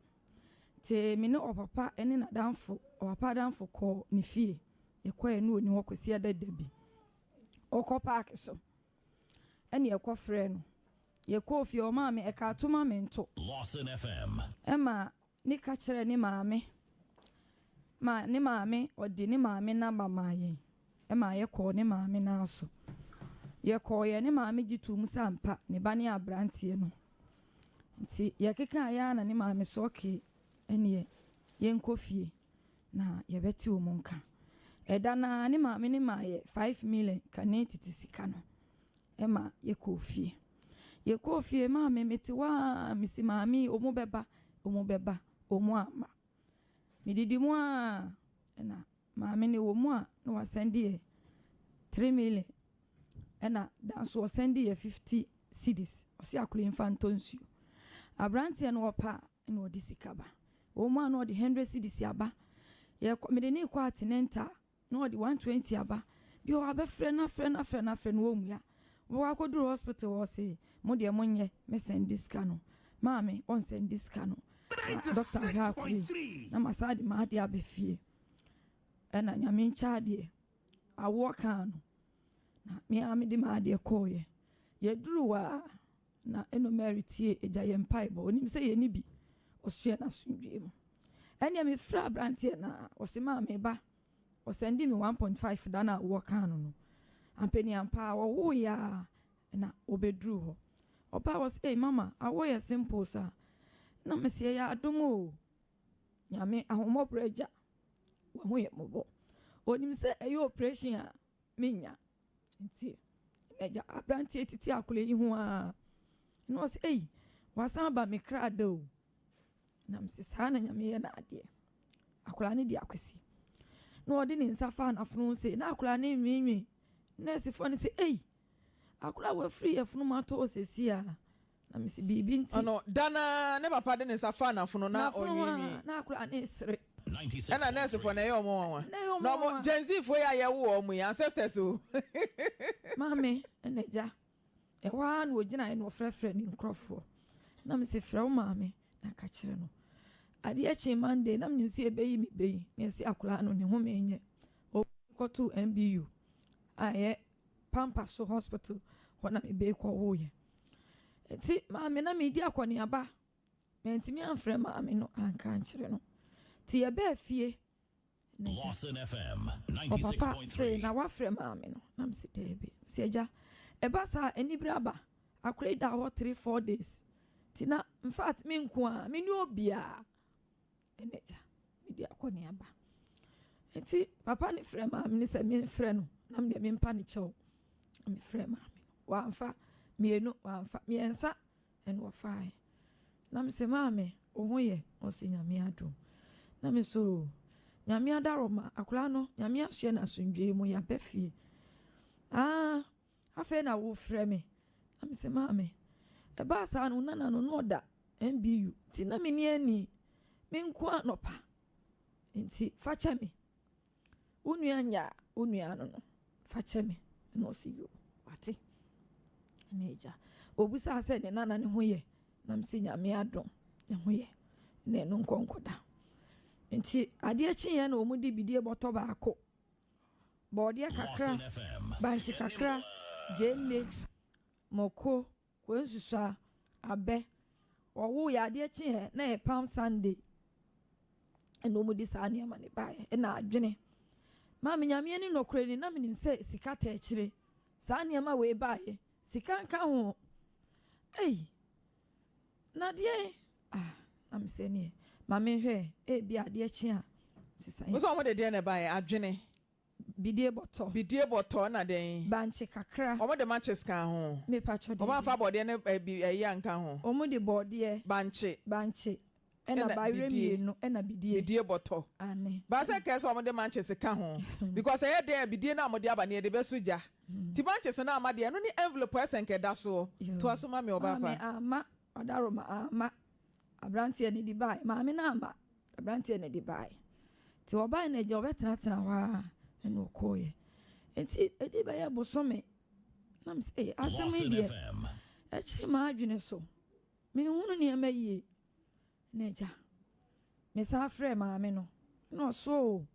[SPEAKER 6] Nti me ne ɔpapa ne n'adamfo, ɔpapa adamfo kɔɔ ne fie. Yɛkɔɛ na ɔni hɔ kɔsi ada da bi. Ɔkɔ park so ɛne yɛkɔfrɛɛ no. Yɛkɔɔ fie ɔmaa me ɛkaa to ma me nto.
[SPEAKER 5] Lawson FM.
[SPEAKER 6] Ɛma ne ka kyerɛɛ ne maame ma ne maame ɔde ne maame namba maa yɛn. Ɛma yɛkɔɔ ne maame nan so. Yɛkɔɔ yɛ ne maame gye too mu sɛ ampa ne ba ne aberanteɛ no. Nti yɛkeka yɛ ara na ne maame sɛ okay ɛneɛ yɛnkɔ fie na yɛbɛte wɔn nka. Ɛda no ara ne maame ne maa yɛ 5 million kane tete sika no ɛma yɛkɔɔ fie. Yɛkɔɔ fie maame mete hɔ a mesi maame yi ɔmo bɛba, ɔmo bɛba, ɔmo amma. Medidi mu a ɛna maame no wɔ mu a na wasend yɛ 3 million ɛna da nso ɔsend yɛ 50 cedis. Ɔsi akwadaa yi mfa ntɔ nsuo. Aberanteɛ no ɔpa a ɛna ɔde sika ba. Wɔ mu a na ɔde 100 cedis aba. Yɛkɔ mede ne kɔ antenatal na ɔde 120 aba. Bi wɔ hɔ a bɛfrɛ no afrɛ no afrɛ no afrɛ no ɔmmua. Wɔbɛkɔ akɔduru hospital hɔ ɔse mo deɛ monyɛ mɛsend sika no. Maame ɔnsend sika no. Na doctor hwɛ akwadaa yi na masan de m'adeɛ aba fie. Ɛna Nyame nkyɛ adeɛ. Awoɔ kaa no, na me ara mede m'adeɛ kɔeɛ. Yɛduruu hɔ a, na Eno Mary tie agya yɛn mpaebɔ. Ɔnim sɛ yɛnni bi. Ɔsoɛ no asomdwoeɛ mu. Ɛnneɛ mefrɛɛ aberanteɛ no a, ɔse maa meba. Ɔsɛndee me 1.5 da no a awoɔ kaa no no. Ampaniampa ara, wɔwoeɛ ara na ɔbɛduruu hɔ. Ɔbaa hɔ ɔse, Ei mama, awoɔ yɛ simple saa. Na mese, ɛyɛ adom o. Nyame, ahommɔborɔ agya. Wahu yɛn mmɔbɔ. Onim sɛ ɛyɛ operation a menya nti n'agya aberanteɛ titi akwadaa yi ho ara na ɔsɛ ei wasan aba me kra da o. Na mese saa na Nyame yɛ n'adeɛ. Akwadaa no di akwasi. Na ɔde ne nsa faa n'afono ho sei na akwadaa no nwiinwii. Nɛɛsefoɔ no sɛ ei akwadaa wafiri yafunu mu atɔ hɔ seesei a. Na mese biribi nti.
[SPEAKER 2] Ɔno, da no ara, ne papa de ne nsa faa n'afono na
[SPEAKER 6] N'afono ho a,
[SPEAKER 2] ɔnwiinwii.
[SPEAKER 6] na akwadaa no resere.
[SPEAKER 2] Ɛna nɛɛsefoɔ no, ɛyɛ wɔn nwanwa.
[SPEAKER 6] Na ɛyɛ wɔn
[SPEAKER 2] Na wɔn,
[SPEAKER 6] nwanwa.
[SPEAKER 2] Gen Z foɔ yi a yɛwo wɔn yi, ancestors o.
[SPEAKER 6] Maame ɛna agya, ɛhɔ ara na ɔgyinaeɛ na ɔfrɛfrɛɛ ne nkurɔfoɔ. Na mese frɛ wo maame na ka kyerɛ no. Adeɛ kyee Monday, na menim sɛ yɛbɛyi me bɛ yi, na yɛse akwadaa no ne home nyɛ. Ɔwɔ kɔtoo MBU a ɛyɛ Pampa so hospital hɔ na me bɛ kɔ woeɛ. Nti maame na meredi akɔneaba, mantumi amfrɛ maame no anka ankyerɛ no. Nti yɛbaa fie na agya, ɔpapa se na wafrɛ maame no, na mese daabi. Mese agya, ɛba saa a anibere aba, akora yi da hɔ 3, 4 days. Nti na infact me nko ara, menni obiara. Ɛna agya, medi akɔneaba. Nti papa no frɛ maame no sɛ memfrɛ no na medeɛ mempa ne kyɛw. Na mefrɛ maame no, wamfa, mmienu wamfa, mmiɛnsa ɛna ɔfaeɛ. Na mese maame, wo ho yɛ? Ɔse Nyame adom. Na me so Nyame adaroma, akwadaa no Nyame asoɛ no asomdwoeɛ mu, yɛaba fie. Ah, afei na wofrɛ me. Na mese maame, ɛbaa saa no, nana no na ɔda MBU nti na menni ani, me nko anɔpa nti fa kyɛ me. Wo nua nyɛ a, wo nua no no, fa kyɛ me. Na ɔse yo, wate. Ɛna agya, obisaa sɛ ne nana ne ho yɛ, na mese Nyame adom, ne ho yɛ, na ɛno nkɔ nkɔda. Nti adeɛ kyeeɛ na wɔn de bidie bɔtɔ baako, bɔɔdeɛ kakra, bankye kakra, gyeene, mako, Kwansusua, abɛ, wɔwoo yɛ adeɛ kyeeɛ na ɛyɛ Palm Sunday ɛna wɔn de saa nneɛma no baeɛ ɛna adwene. Maame Nyame ani nɔkorɛ ni na menim sɛ sika taa akyire saa nneɛma wei baeɛ sika nka ho ei na deɛ ah na mesɛ neɛ ma menhwɛ ebi adeɛ kye a sesa
[SPEAKER 2] Wo sɛ wɔn de deɛ na ɛbaeɛ adwene.
[SPEAKER 6] Bidie bɔtɔ.
[SPEAKER 2] Bidie bɔtɔ na dɛn?
[SPEAKER 6] Bankye kakra.
[SPEAKER 2] Wɔn de matches ka ho.
[SPEAKER 6] Me pakyɛ
[SPEAKER 2] debi. Wɔn anfa bɔɔdeɛ ne ɛbi ɛyi anka ho.
[SPEAKER 6] Wɔn de bɔɔdeɛ.
[SPEAKER 2] Bankye.
[SPEAKER 6] Bankye ɛna bayerɛ mmienu ɛna bidie.
[SPEAKER 2] Bidie bɔtɔ.
[SPEAKER 6] Aane.
[SPEAKER 2] Ba sɛ kɛɛ sɛ wɔn de matches ka ho because ɛyɛ dɛn a bidie no a wɔde aba no yɛde bɛso gya nti matches no amma deɛ ɛno ne envelope a ɛsɛ nka ɛda soɔ. Toa so ma me ɔbaa pa.
[SPEAKER 6] Maame amma, ɔdaroma amma. Aberanteɛ no de baeɛ. Maame no amma. Aberanteɛ no de baeɛ. Nti ɔbaeɛ no agya ɔbɛtenatena hɔ ara ɛna ɔkɔeɛ. Nti ɛdi bɛyɛ bosome na mesɛ ee asɛm yi deɛ ɛkyere m'adwene so. Menhunu nneɛma yie. Na agya mesan frɛɛ maame no na ɔse oo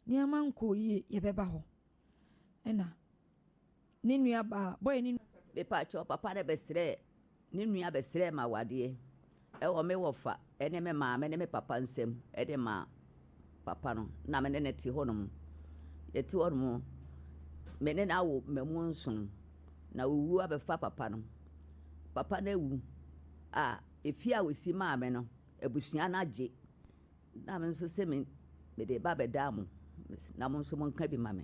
[SPEAKER 6] nneɛma nkɔɔ yie yɛbɛba hɔ. Ɛna ne nua baa bɔe ne.
[SPEAKER 7] Mepakyɛw, papa no bɛsrɛɛ ne nua bɛsrɛɛ me awadeɛ wɔ me wɔfa ne me maame ne me papa nsam de maa papa no. Na me ne no te hɔnom. Yɛte hɔnom, me ne no awo mmamu nson. Na owu abɛfa papa no. Papa no awu a, efie a wɔsi maa me no, abusua no agye. Na me nso sɛ me mede ba bɛdaa mo, na mo nso monka bi ma me.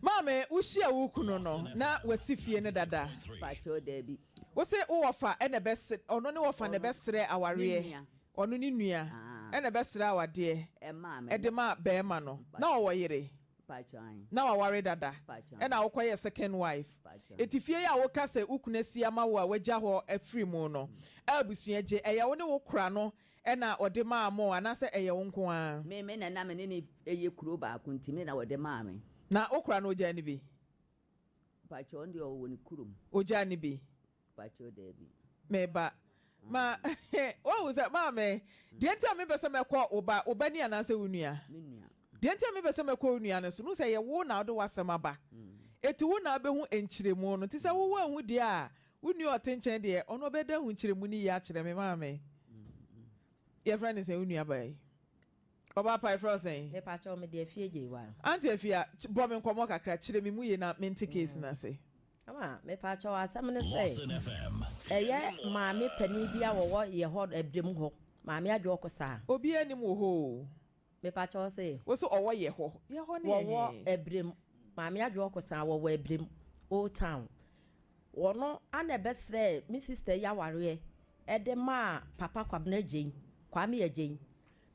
[SPEAKER 2] Maame, wohyia wo kunu no, na wasi fie no dada?
[SPEAKER 7] Pakyɛw, daabi.
[SPEAKER 2] Wose wo wɔfa na ɛbɛsrɛ, ɔno ne wɔfa na ɛbɛsrɛ awareɛ, ɔno ne nua na ɛbɛsrɛ awadeɛ de ma barima no. Na ɔwɔ yere? Na waware dada ɛna wokɔyɛɛ second wife. Enti fie yi a woka sɛ wo kunu asi ama wo a wagya hɔ afiri mu no, a abusua gye, ɛyɛ wo ne wo kora no na ɔde maa mo anaasɛ ɛyɛ wo nko ara?
[SPEAKER 7] Me, me na na me ne no yɛ kuro baako nti me na ɔde maa me.
[SPEAKER 2] Na wo kora no ogyaa no bi?
[SPEAKER 7] Mpakyɛ ɔno deɛ ɔwɔ ne kurom.
[SPEAKER 2] Ogyaa no bi?
[SPEAKER 7] Mpakyɛw daabi.
[SPEAKER 2] Me ba. Ma woahu sɛ maame, deɛ nti a mempɛ sɛ mɛkɔ wo ba, wo ba ni anaasɛ wo nua?
[SPEAKER 7] Me nua.
[SPEAKER 2] Deɛ nti a mepɛ sɛ mɛkɔ wo nua no so no, wohu sɛ ɛyɛ wo na wode w'asɛm aba. Enti wo na wobɛhu nkyerɛmu no. Nti sɛ wo woanhu deɛ a, wo nua a ɔte nkyɛn deɛ, ɔno ɔbɛda ahu nkyerɛmu no yie akyerɛ me. Maame, yɛfrɛ no sɛn, wo nuabaa yi? Ɔbaa pa, yɛfrɛ wo sɛn?
[SPEAKER 8] Mepakyɛw, mede Afie Gyeiwaa.
[SPEAKER 2] Auntie Afia, bɔ me nkɔmmɔ kakra, kyerɛ me mu yie na mente case no ase.
[SPEAKER 8] Ama, mepakyɛw, asɛm ne sɛ, ɛyɛ maame panin bi a wɔwɔ yɛ hɔ, Ɛbrem hɔ, Maame Adwoa Ɔkosaa.
[SPEAKER 2] Obiara nnim wo hɔ o.
[SPEAKER 8] Mepakyɛw ɔse.
[SPEAKER 2] Wo se ɔwɔ yɛ hɔ, yɛ hɔ ne yɛ
[SPEAKER 8] Wɔwɔ
[SPEAKER 2] he?
[SPEAKER 8] Ɛbrem, Maame Adwoa Ɔkosaa wɔwɔ Ɛbrem, Old Town. Wɔno ana ɛbɛsrɛɛ me sister yi awareɛ ɛde maa Papa Kwabena Agyei, Kwame Agyei.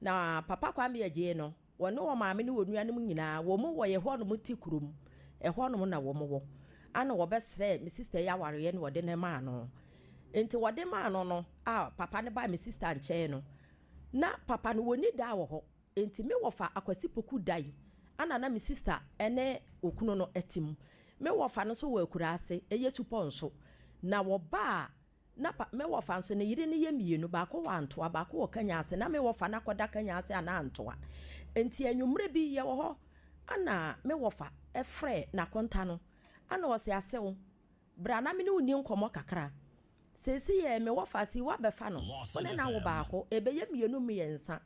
[SPEAKER 8] Na Papa Kwame Agyei no, wɔne wɔn maame ne wɔn nuanom nyinaa, wɔn wɔ yɛ hɔnom te kurom, ɛhɔnom na wɔn wɔ. Ana wɔbɛsrɛɛ me sister yi awareɛ na wɔde no maa no. Nti wɔde maa no no a papa no baa me sister nkyɛn no, Na papa no wɔnni daa wɔ hɔ, enti me wɔfa Akwasi Poku dan ana na me sista ne okunu no te mu. Me wɔfa no nso wɔ akuraase, ɛyɛ supɔ nso. Na wɔba a, na pa, me wɔfa nso ne yere no yɛ mmienu, baako wɔ Antoa, baako wɔ Kanya ase, na me wɔfa no akɔda Kanya ase anaa Antoa. Enti anwummerɛ bi yɛwɔ hɔ ana me wɔfa frɛ n'akonta no, ana ɔse Asew, Bra na me ne wo nni nkɔmmɔ kakra. Seesei ɛ, me wɔfa, si woabɛfa no, wo ne no awo baako, ɛbɛyɛ mmienu mmiɛnsa.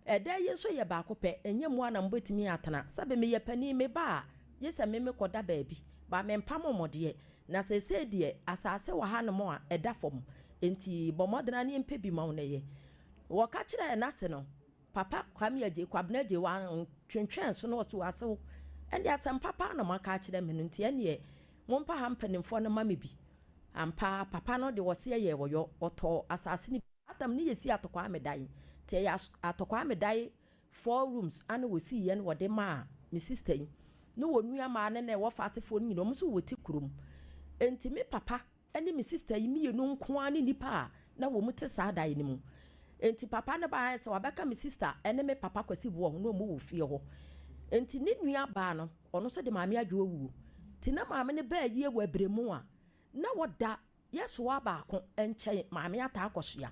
[SPEAKER 8] Ɛda yi nso yɛ baako pɛ, ɛnyɛ mu ara na mobɛtumi atena. Sɛbe meyɛ panin, meba a, gye sɛ me mekɔda baabi. But mempamo mo deɛ. Na seesei deɛ, asase wɔ hanom a ɛda fam, enti bɔ mmɔden ara na yɛmpɛ bi ma wo na yɛ. Wɔka kyerɛɛ n'ase no, Papa Kwame Adjei, Kwabena Adjei, wantwentwɛn so na ɔse, Asew, ɛnde asɛm pa paa na moaka akyerɛ me no, nti ɛnneɛ Mompa ha mpanimfoɔ no mma me bi. Ampa ara, papa no de ɔseɛ yɛɛ ɔyɔ. Ɔtɔɔ asase no bi. That time no yɛsii Atɔkwame dan. Nti ɛyɛ Atɔkwame dan four rooms ana wɔsiiɛ na wɔde maa me sister yi. Ne wɔn nuammaa ne ne wɔfa asefoɔ no nyinaa, wɔn nso wɔte kurom. Nti me papa ne me sister yi mmienu nko ara ne nnipa a na wɔte saa dan no mu. Enti papa no baeɛ sɛ wabɛka me sister ne me papa Kwasi Boɔ ho na wɔn wɔ fie hɔ. Enti ne nua baa no, ɔno nso de Maame Adwoa wuo. Nti na maame no baa yie wɔ ɛberɛ mu a na wɔda Yɛsoa baako nkyɛn, Maame Ataa Kɔsoa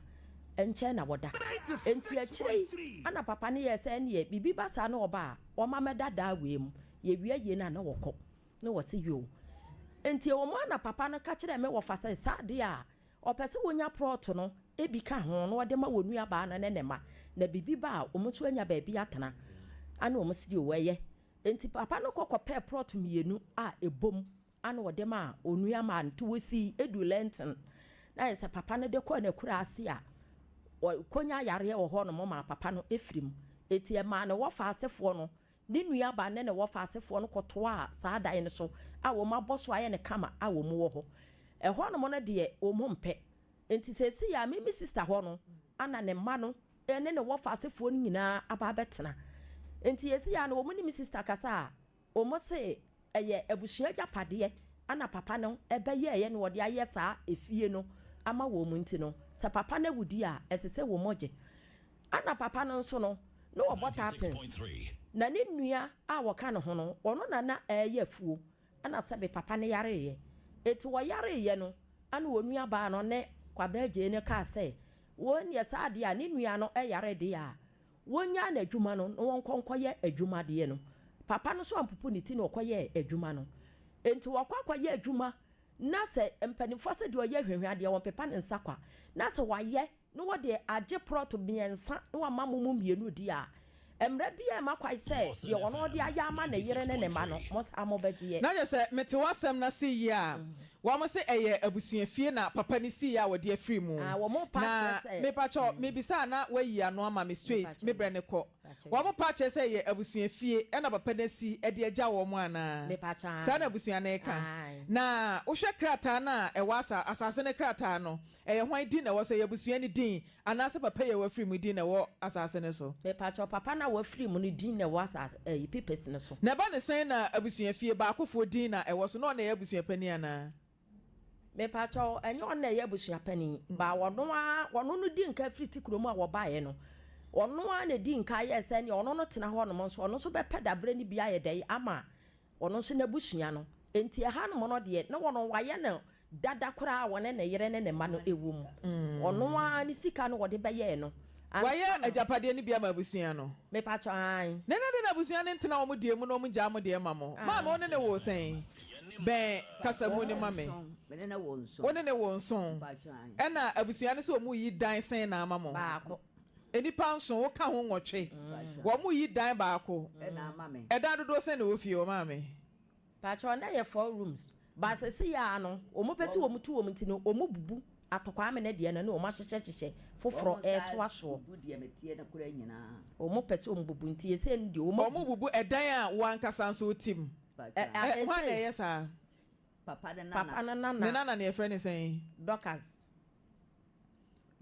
[SPEAKER 8] nkyɛn na wɔda. Enti akyire yi na papa no yɛɛ sɛ ɛnneɛ biribi ba saa na ɔba a, ɔmma mɛda daa wei mu. Yɛwie yie no a na wɔkɔ. Na wɔse yoo. Enti ɛwɔ mu a na papa no ka kyerɛɛ me wɔfa sɛ saa adeɛ a ɔpɛ sɛ wɔnya prɔto no bi ka ho na ɔde ma wɔn nuabaa no ne ne mma na biribi ba a wɔn nso anya baabi atena. Ana wɔn se yoo ɛyɛ. Enti papa no kɔ kɔpɛɛ prɔto mmienu a ɛbom ana ɔde maa onuamaa no nti wɔsii duu Lɛnten. Na ayɛ sɛ papa no de kɔɔ n'akuraase a ɔkɔnya yareɛ wɔ hɔnom maa papa no firi mu. Enti ɛmaa ne wɔfa asefoɔ no Ne nuabaa ne ne wɔfa asefoɔ no kɔtoaa saa dan no so a wɔabɔ so ayɛ no kama a wɔwɔ hɔ. Ɛhɔnom no deɛ wɔmpɛ. Enti seesei a me me sista hɔ no ana ne mma no ne ne wɔfa asefoɔ no nyinaa aba abɛtena. Enti seesei a no wɔn ne me sista kasa a, wɔse ɛyɛ abusua agyapadeɛ ana papa no bɛyɛeɛ na wɔde ayɛ saa efie no ama wɔn nti no, sɛ papa no awu deɛ a, ɛsɛ sɛ wɔgye. Ana papa no nso no, na ɔbɔ tapins, na ne nua a ɔka ne ho no, ɔno na na ɛreyɛ afuo, ɛna sɛbe papa no yareeɛ. Enti ɔyareeɛ no, ɛna onua baa no ne Kwabena Agyei no kaa sɛ, wɔn deɛ saa deɛ a ne nua no yare deɛ a, wɔnnyaa n'adwuma no na wɔnkɔ nkɔyɛ adwuma deɛ no. Papa no nso ampopo ne ti na ɔkɔyɛɛ adwuma no. Enti wɔkɔ akɔyɛ adwuma, na sɛ mpanimfoɔ sɛ deɛ ɔyɛ hwehwɛ adeɛ, wɔmpepa ne nsa kwa, na sɛ wayɛ na wɔde agye prɔto mmiɛnsa na wama mo mu mmienu di a, mmara biara mma kwan sɛ deɛ ɔno ɔde ayɛ ama ne yere ne ne mma no, mo saa mobɛgyeɛ.
[SPEAKER 2] Na kyerɛ sɛ mete w'asɛm no ase yie a, wɔn se ɛyɛ abusuafie na papa no siiɛ a wɔde afiri mu.
[SPEAKER 8] Ah, wɔn pa
[SPEAKER 2] Na
[SPEAKER 8] kyerɛ sɛ.
[SPEAKER 2] mepakyɛw, mebisa a na woayi ano ama me straight,
[SPEAKER 8] Mepakyɛw,
[SPEAKER 2] me brɛ no kɔ.
[SPEAKER 8] mepakyɛw.
[SPEAKER 2] Wɔn pa kyerɛ sɛ ɛyɛ abusuafie ɛna papa no asi de agya wɔn anaa?
[SPEAKER 8] Mepakyɛw,
[SPEAKER 2] Saa na
[SPEAKER 8] ae.
[SPEAKER 2] abusua no reka.
[SPEAKER 8] Ae.
[SPEAKER 2] Na wohwɛ krataa no a ɛwɔ asa, asase no krataa no, Ɛyɛ hwan din na ɛwɔ so? Ɛyɛ abusua no din anaasɛ papa yi a wafiri mu din na ɛwɔ asase no so?
[SPEAKER 8] Mepakyɛw, papa no a wafiri mu no din na ɛwɔ asase ɛyi papers no so.
[SPEAKER 2] Na ɛba no sɛn na abusua fie baakofoɔ din na ɛwɔ so? Na ɔno na ɛyɛ abusua panin anaa?
[SPEAKER 8] Mepakyɛw, ɛnyɛ ɔno na ɛyɛ abusua panin, but ɔno ara, ɔno no di nka firi Tikuro mu a wɔbaeɛ no, ɔno ara na ɛdi nka yɛɛ sɛ ɛneɛ ɔno no tena hɔnom nso, ɔno nso bɛpɛ daberɛ no bi ayɛ dɛn ama Ɔno nso n'abusua no. Enti ɛhanom no deɛ, na wɔn wɔayɛ no dada koraa a wɔne ne yere ne ne mma no wɔ mu. Ɔno ara ne sika no wɔde bɛyɛɛ no.
[SPEAKER 3] Ansa
[SPEAKER 2] Wayɛ
[SPEAKER 8] na.
[SPEAKER 2] agyapadeɛ no bi ama abusua no?
[SPEAKER 8] Mepakyɛw, aane.
[SPEAKER 2] Na ɛna dɛn na abusua no ntena wɔn deɛ mu na wɔn gyaa mo deɛ ma mo? Maame wo ne ne woo sɛn? Bɛn kasamu no ma me.
[SPEAKER 7] Me ne no wɔ nson.
[SPEAKER 2] Wo ne no wɔ nson. Ɛna abusua no sɛ wɔn reyi dan sɛn na ama mo?
[SPEAKER 8] Baako.
[SPEAKER 2] Nnipa nson, wo ka ho nwɔtwe. Wɔn reyi dan baako. Ɛdan dodoɔ sɛn na ɛwɔ fie hɔ maame?
[SPEAKER 8] Pakyɛw na ɛyɛ four rooms but sɛsɛyi ara no wɔn pɛ sɛ wɔn tu wɔn nti no wɔn bubu Ato Kwame ne deɛ no ne wɔn ahyehyɛ hyehyɛ foforɔ ɛɛtoa soɔ. Wɔn pɛ sɛ wɔn bubu nti ɛsei no deɛ wɔn
[SPEAKER 2] Wɔn bubu ɛdan a wo ankasa nso wo te mu.
[SPEAKER 8] Ɛ
[SPEAKER 2] Ɛ hwan na
[SPEAKER 8] ɛsei.
[SPEAKER 2] ɛyɛ saa?
[SPEAKER 7] Papa ne
[SPEAKER 8] Papa
[SPEAKER 7] nana.
[SPEAKER 8] no nana.
[SPEAKER 2] Ne nana no yɛfrɛ no sɛn?
[SPEAKER 8] Dorcas.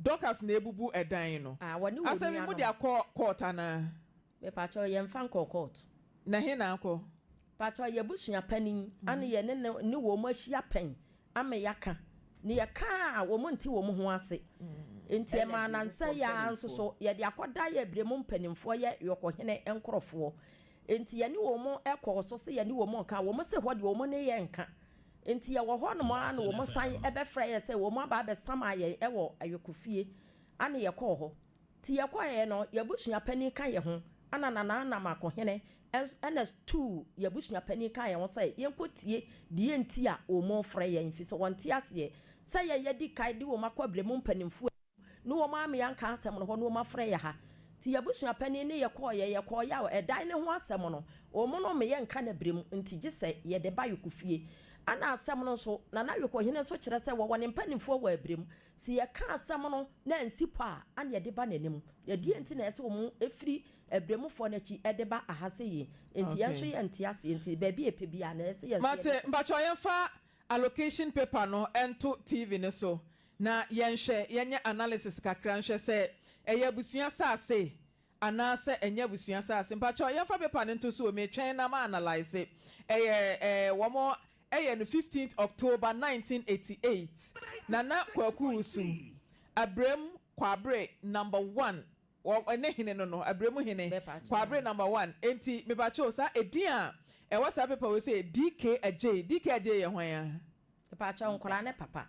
[SPEAKER 2] Dorcas na ebubu ɛdan no.
[SPEAKER 8] Ah wɔne wɔn
[SPEAKER 2] Asɛm yi mo de
[SPEAKER 8] nuanom.
[SPEAKER 2] akɔ court anaa?
[SPEAKER 8] Mepakyɛw yɛnfa nkɔɔ court.
[SPEAKER 2] Na he na akɔ?
[SPEAKER 8] Pakyɛw yɛbusua panin ane yɛne no ne wɔn ahyia pɛn ama yɛaka ne yɛka a wɔn nte wɔn ho ase nti ɛmaa nansa yi ara nso so yɛde akɔda yɛ bremu mpaninfoɔ yɛ yɔkɔhene nkorɔfoɔ nti yɛne wɔn kɔɔ so se yɛne wɔn nka wɔn se hɔ deɛ wɔn ne yɛn nka nti yɛwɔ hɔ nom ara na wɔn san bɛfrɛ yɛ sɛ wɔn aba abɛsama yɛn wɔ ayɔkɔfie ane yɛkɔɔ hɔ Nti yɛkɔeɛ no, y'abusua panin ka yɛ ho, ɛna Nana Anamakohene nso ɛna tuu y'abusua panin kaa yɛn ho sɛ yɛnkɔ tie deɛ nti a wɔn refrɛ yɛn, firi sɛ wɔnte aseɛ sɛ yɛn yɛadi kan de wɔn akɔ abrɛmu mpanimfoɔ anim ne wɔn ame anka asɛm no hɔ na wɔn afrɛ yɛ ha. Nti y'abusua panin ne yɛ kɔeɛ, yɛkɔeɛ a ɛdan no ho asɛm no, wɔn no me yɛnka no abrɛmu, nti gye sɛ yɛde ba Yokofie. Ɛna asɛm no nso, Nana Yokohene nso kyerɛ sɛ wɔwɔ ne mpanimfoɔ wɔ abrɛmu, Se yɛka asɛm no na ansi pɔ a, ana yɛde ba n'anim? Ɛdeɛn nti na ɛsɛ sɛ wɔfiri Abramufoɔ no akyi de ba aha sei? Enti yɛn nso yɛnte aseɛ, enti baabi a yɛpɛ biara no, ɛsɛ sɛ yɛn nso
[SPEAKER 2] Mate,
[SPEAKER 8] yɛde kɔ.
[SPEAKER 2] mpakyɛw yɛmfa allocation paper no nto TV no so na yɛnhwɛ, yɛnyɛ analysis kakra nhwɛ sɛ ɛyɛ abusua saase anaa sɛ ɛnyɛ abusua saase. Mpakyɛw yɛmfa paper no nto so o, metwɛn na ma analyse. Ɛyɛ eh, wɔn yɛ no fifteenth October 1988. Nana Kwaku Wusu, Abrem Kwabre number one, wɔ ne hene no no, Abrem hene, Kwabre number one. Enti mepakyɛw saa edin a ɛwɔ saa paper wei so yɛ DK Adjei. DK Adjei yɛ hwan a?
[SPEAKER 8] Mepakyɛw nkwadaa ne papa.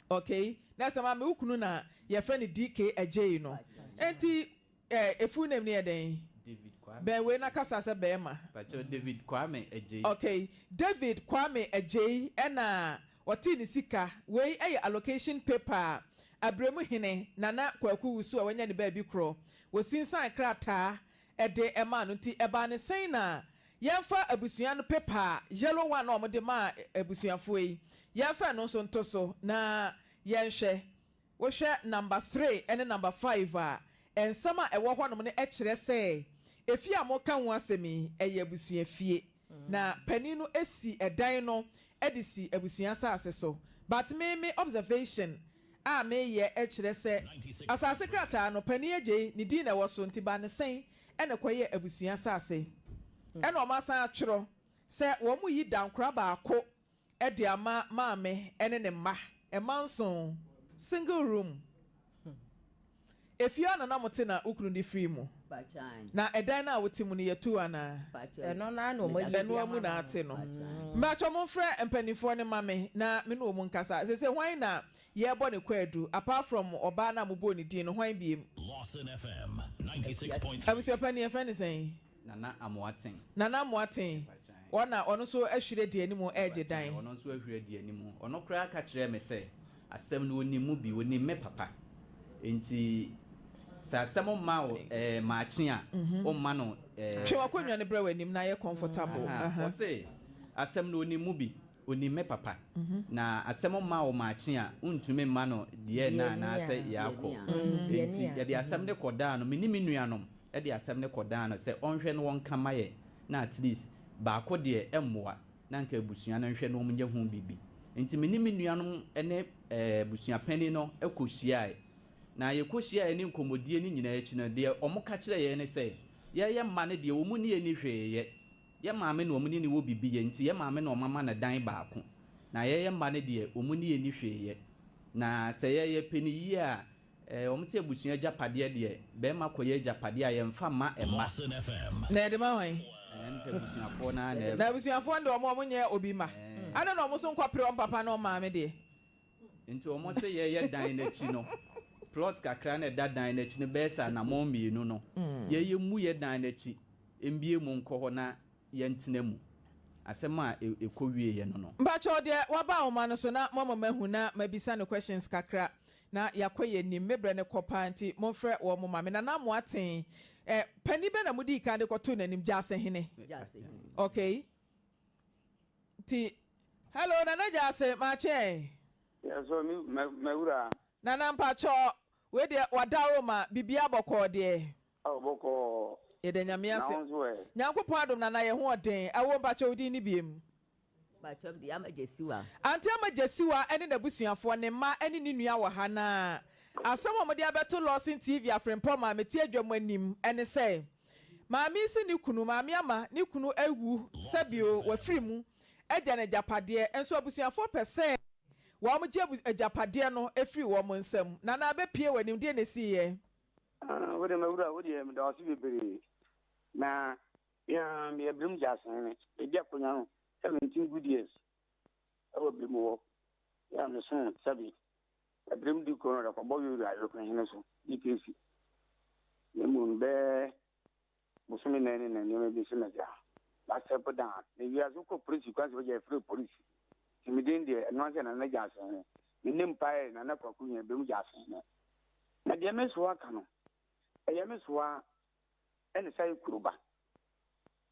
[SPEAKER 2] Okay, na sɛ maame wo kunu na yɛfrɛ no DK Adjei no. Enti Eh e full name no yɛ dɛn?
[SPEAKER 9] David Kwame.
[SPEAKER 2] Bɛn wei na kasa sɛ bɛɛma.
[SPEAKER 9] Pakyɛw David Kwame Adjei.
[SPEAKER 2] Ok David Kwame Adjei ɛna ɔtee ne sika, wei ɛyɛ allocation paper a Abremu hene Nana Kwaku Wusu a wanya ne baabi korɔ wɔsinsan krataa ɛde ɛmaa no nti ɛbaa ne sɛn na yɛnfa abusua no paper a yellow one a wɔde maa abusuafoɔ yi yɛnfa ɛno nso nto so na yɛnhwɛ. Wohwɛ number three ne number five a, nsɛm a ɛwɔ hɔnom no kyerɛ sɛ efie a moreka ho asɛm yi, ɛyɛ abusuafie. Na panin no si dan no de si abusua asase so. But me me observation a meyɛ kyerɛ sɛ asase krataa no, panin agyei, ne din na ɛwɔ so, nti ba no sɛn na ɛkɔyɛɛ abusua asase? Ɛna wɔasan atwerɛ sɛ wɔreyi dankora baako de ama maame ne ne mma, mma nson, single room. Efie a na na mote na wo kunu de firii mu. Na ɛdan no a wote mu no yɛtuu anaa?
[SPEAKER 8] Ɛno no ara na wɔayi de
[SPEAKER 2] Ɛno ara
[SPEAKER 8] ama
[SPEAKER 2] mu na
[SPEAKER 8] no.
[SPEAKER 2] ate no. Mpakyɛw momfrɛ mpanimfoɔ no mma me na me ne wɔn nkasa. Seesei hwan na yɛrebɔ no kwaadu apart from ɔbaa no a mobɔɔ ne din no, hwan biom?
[SPEAKER 5] Lawson FM 96.3.
[SPEAKER 2] Abusua panin yɛfrɛ no sɛn?
[SPEAKER 9] Nana Amoaten.
[SPEAKER 2] Nana Amoaten, ɔna ɔno nso ahwiri adi anim regye dan.
[SPEAKER 9] Ɔno nso ahwiri adi anim. Ɔno koraa ka kyerɛɛ me sɛ, asɛm no ɔnim mu bi, ɔnim me papa. Enti sɛ asɛm mma wo ɛɛ maakye a, womma no ɛɛ.
[SPEAKER 2] Twe w'akonnwa no bra w'anim na yɛ comfortable.
[SPEAKER 9] Ɔse asɛm no ɔnim mu bi, ɔnim me papa. Na asɛm mma wo maakye a, wontumi mma no deɛ ɛna anaasɛ yɛakɔ. Enti yɛde asɛm no kɔdaa no, me ne me nuanom. de asɛm no kɔdan no sɛ ɔnhwɛ na ɔnka ma yɛ na at least baako deɛ ɛmmoa na anka abusua no nhwɛ na wɔnyɛ ho biribi. Nti me ne me nuanom ne abusua panin no kɔ hyiaeɛ. Na yɛkɔ hyiaeɛ ne nkɔmmɔdie no nyinaa akyi no, deɛ wɔka kyerɛɛ yɛn ne sɛ, yɛyɛ mma no deɛ wɔn ne yɛn nni hwee yɛ. Yɛ maame na wɔn ne no wɔ biribi yɛ nti yɛ maame na wɔama no dan baako. Na yɛyɛ mma no deɛ wɔn ne yɛn nni hwee yɛ. Na sɛ yɛyɛ pɛ no yie a, Eh, wɔn se abusua agyapadeɛ deɛ, barima kɔyɛ agyapadeɛ a, yɛmfa mma mma.
[SPEAKER 5] Lawson FM.
[SPEAKER 2] Na yɛde ma hwan?
[SPEAKER 9] Ɛɛ, ɛne sɛ abusuafoɔ no ara na
[SPEAKER 2] Na
[SPEAKER 9] ɛfa.
[SPEAKER 2] abusuafoɔ no deɛ wɔn wɔn nyɛ obi mma. Adɛn na wɔn nso nkɔpere wɔn papa ne wɔn maame deɛ?
[SPEAKER 9] Nti wɔn se yɛyɛ dan no akyi no, Plot kakra no a ɛda dan no akyi no bɛyɛ sɛ anammɔn mmienu no, yɛn yɛmmu yɛn dan no akyi mbue mu nkɔ hɔ na yɛntena mu. Asɛm a ɛkɔ wieɛ no no.
[SPEAKER 2] Mpakyɛw deɛ waba ahoma no so na moama mahu na mabisa no questions kakra na yakɔ yɛn nim me brɛ no kɔ paa nti monfrɛ wɔn ma me Nana Amoaten eh panin bɛn na modii kan de kɔtoo nanim Gyasehene ok nti hello Nana Gyase makye eh.
[SPEAKER 10] Yes o me mawura.
[SPEAKER 2] Nana mpakyɛw wei deɛ wadaworoma biribiara bɔkɔɔ deɛ.
[SPEAKER 10] Aw bɔkɔɔ.
[SPEAKER 2] Yɛda Nyame
[SPEAKER 10] Na
[SPEAKER 2] ase.
[SPEAKER 10] wo nso ɛ?
[SPEAKER 2] Nyankopɔn adom Nana yɛ ho ɔden. Awoo mpakyɛ wo din ne biem?
[SPEAKER 7] Mpakyɛ me de Ama Gyasiwa.
[SPEAKER 2] Auntie Ama Gyasiwa ne n'abusuafoɔ, ne mma ne ne nua wɔ ha na asɛm a wɔde abɛto Lawson TV Afrempong Maame Tiadwam anim ne sɛ Maame yi se ne kunu, Maame Ama, ne kunu awu sɛbio wafiri mu agya no agyapadeɛ nso abusuafoɔ pɛ sɛ wɔgye agyapadeɛ no firi wɔn nsam. Nana abɛpue w'anim, deɛn na ɛsiiɛ?
[SPEAKER 10] Ah, wo de m'awura, wo deɛ meda wo ase bebree. Na me ara meyɛ Birim Gyasehene. Medi akonnwa no 17 good years ɛwɔ Birim hɔ. Yɛ a mesom sɛbe Birim di kuro no rekɔbɔ Yoyo Ayokohene so, DKC. Na mmom bɛɛ bosome nan ni na nneɛma bi nso na gya. Masɛpo dan. Na wiase wokɔ polisi kwan sɛ wogya yɛfrɛ polisi. Nti me din deɛ ɛno ara sɛ Nana Gyasehene. Me name paa yɛ Nana Kwaku Hia Birim Gyasehene. Na deɛ me soa ka no, ɛyɛ me soa ɛna sa yɛ kuro ba.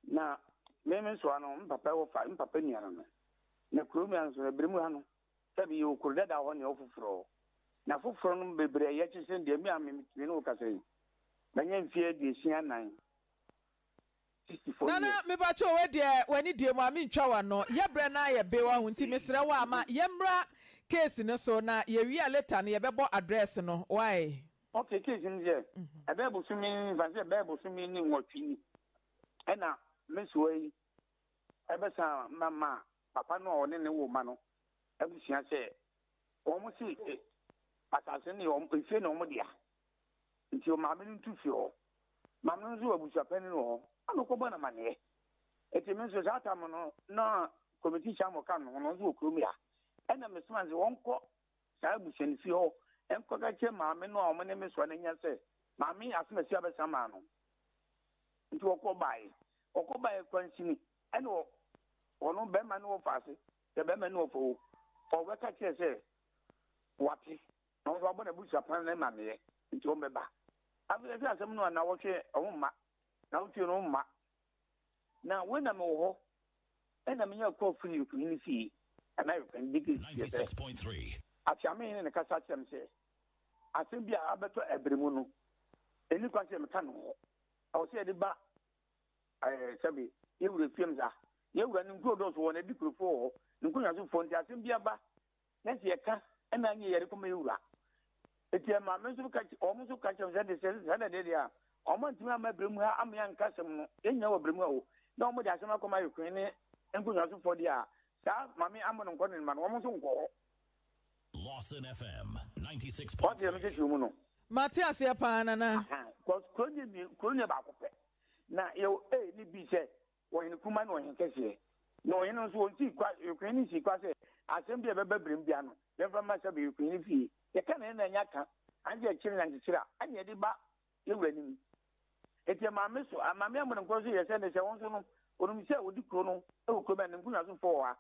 [SPEAKER 10] Na me me soa no, me papa wɔ fa, me papa nua no no. Na kuro mu ha nso, ɛbere mu ha no, sɛbi yɛwɔ kuro dada hɔ ne ɛwɔ foforɔ. Na foforɔ no bebree a yɛkyekyere deɛ, me a me me ne wo kasa yi, manya mfeɛ 64. 64
[SPEAKER 2] Nana
[SPEAKER 10] years.
[SPEAKER 2] mepakyɛw wei deɛ w'ani die mu a mentwa w'ano yɛ brɛ no ayɛ be wahu nti mesrɛ wo a ma yɛmmra case no so na yɛwie a later no yɛbɛbɔ address no wai.
[SPEAKER 10] Ok case no deɛ ɛbɛyɛ bosome mfa sɛ ɛbɛyɛ bosome ne nwɔtwe ni ɛna me soa yi ɛbɛsan ma ma papa no a ɔne ne wo ma no abusua sɛ wɔn se asase no yɛ wɔn efie na wɔn dea Nti maame no ntu fii hɔ. Maame no nso wɔ abusuapanin wɔ hɔ. Ɛna ɔkɔbɔ no amaneɛ. Nti me nso saa tam no na committee chairman ɔka me ho no nso wɔ kurom ha. Ɛna mesoma no sɛ wɔnkɔ saa abusua no fie hɔ nkɔka kyerɛ maame no a wɔn ne me soa no anya sɛ maame asomasi abɛsa maa no. Nti wɔkɔ baeɛ. Wɔkɔ baeɛ kwansini ɛna ɔno bɛrima no wɔfa ase sɛ bɛrima no wɔfa o. Ɔbɛka kyerɛ sɛ wate. Na wɔn nso wɔabɔ n'abusuapɔn no amanneɛ, nti wɔbɛba. Afei ɛsɛ asɛm no a nnawɔtwe wɔn mma, nnawɔtwe no wɔn mma. Na wei na mewɔ hɔ, ɛna menya kɔɔ firi Yokohene fie, anaa Yokohene de fie sɛ, Afiamehene na kasa kyerɛ me sɛ, asɛm bi a abɛtɔ ɛbere mu no, ɛnni kwan sɛ meka no hɔ. Ɛwɔ sɛ yɛde ba ɛɛ sɛbe yɛn wura fie m saa. Yɛn wura ne nkuro dɔɔso wɔ n'adi kurofoɔ wɔ hɔ, ne nkonnwasofoɔ nti asɛm bi aba Na sɛ yɛka na anyɛ yɛde kɔma yɛn wura. Enti ɛmaa me nso ka wɔn nso ka kyerɛ me sɛ de sɛ saa na ɛdeɛ deɛ a, wɔn antumi amma berɛ mu ha amma yɛanka asɛm no, yɛn nyinaa wɔ berɛ mu ha o, na wɔn de asɛm akɔma Ayokwen ne nkonnwasofoɔ deɛ a, saa Maame Amono nkɔ ne mma no, wɔn nso nkɔ hɔ.
[SPEAKER 5] Lawson FM 96.3.
[SPEAKER 10] Wɔte deɛ mekyerɛkyerɛ mu no?
[SPEAKER 2] Mate aseɛ paa Nana.
[SPEAKER 10] Ahaa, cause kuro no yɛ kuro no yɛ baako pɛ. Na yɛwɔ A ne B sɛ Ɔhene kumaa ne ɔhene kɛseɛ. Na ɔhene no nso, ɔnsii kwa, ɔhene no sii kwa sɛ, asɛm bi a ɛbɛba berɛm biara no, yɛmfa mma sɛbe ɔhene fie. Yɛka no na ɛnyɛ aka, anaasɛ yɛkyere no ankyekyere a, ɛnna yɛde ba yɛn wura anim. Enti ɛmaa me so, Maame Amonom nso yɛɛ sɛ ne sɛ wɔn nso no, wɔnim sɛ wɔdi kuro no wɔ kurom a ne nkonnwasofoɔ wɔ ha.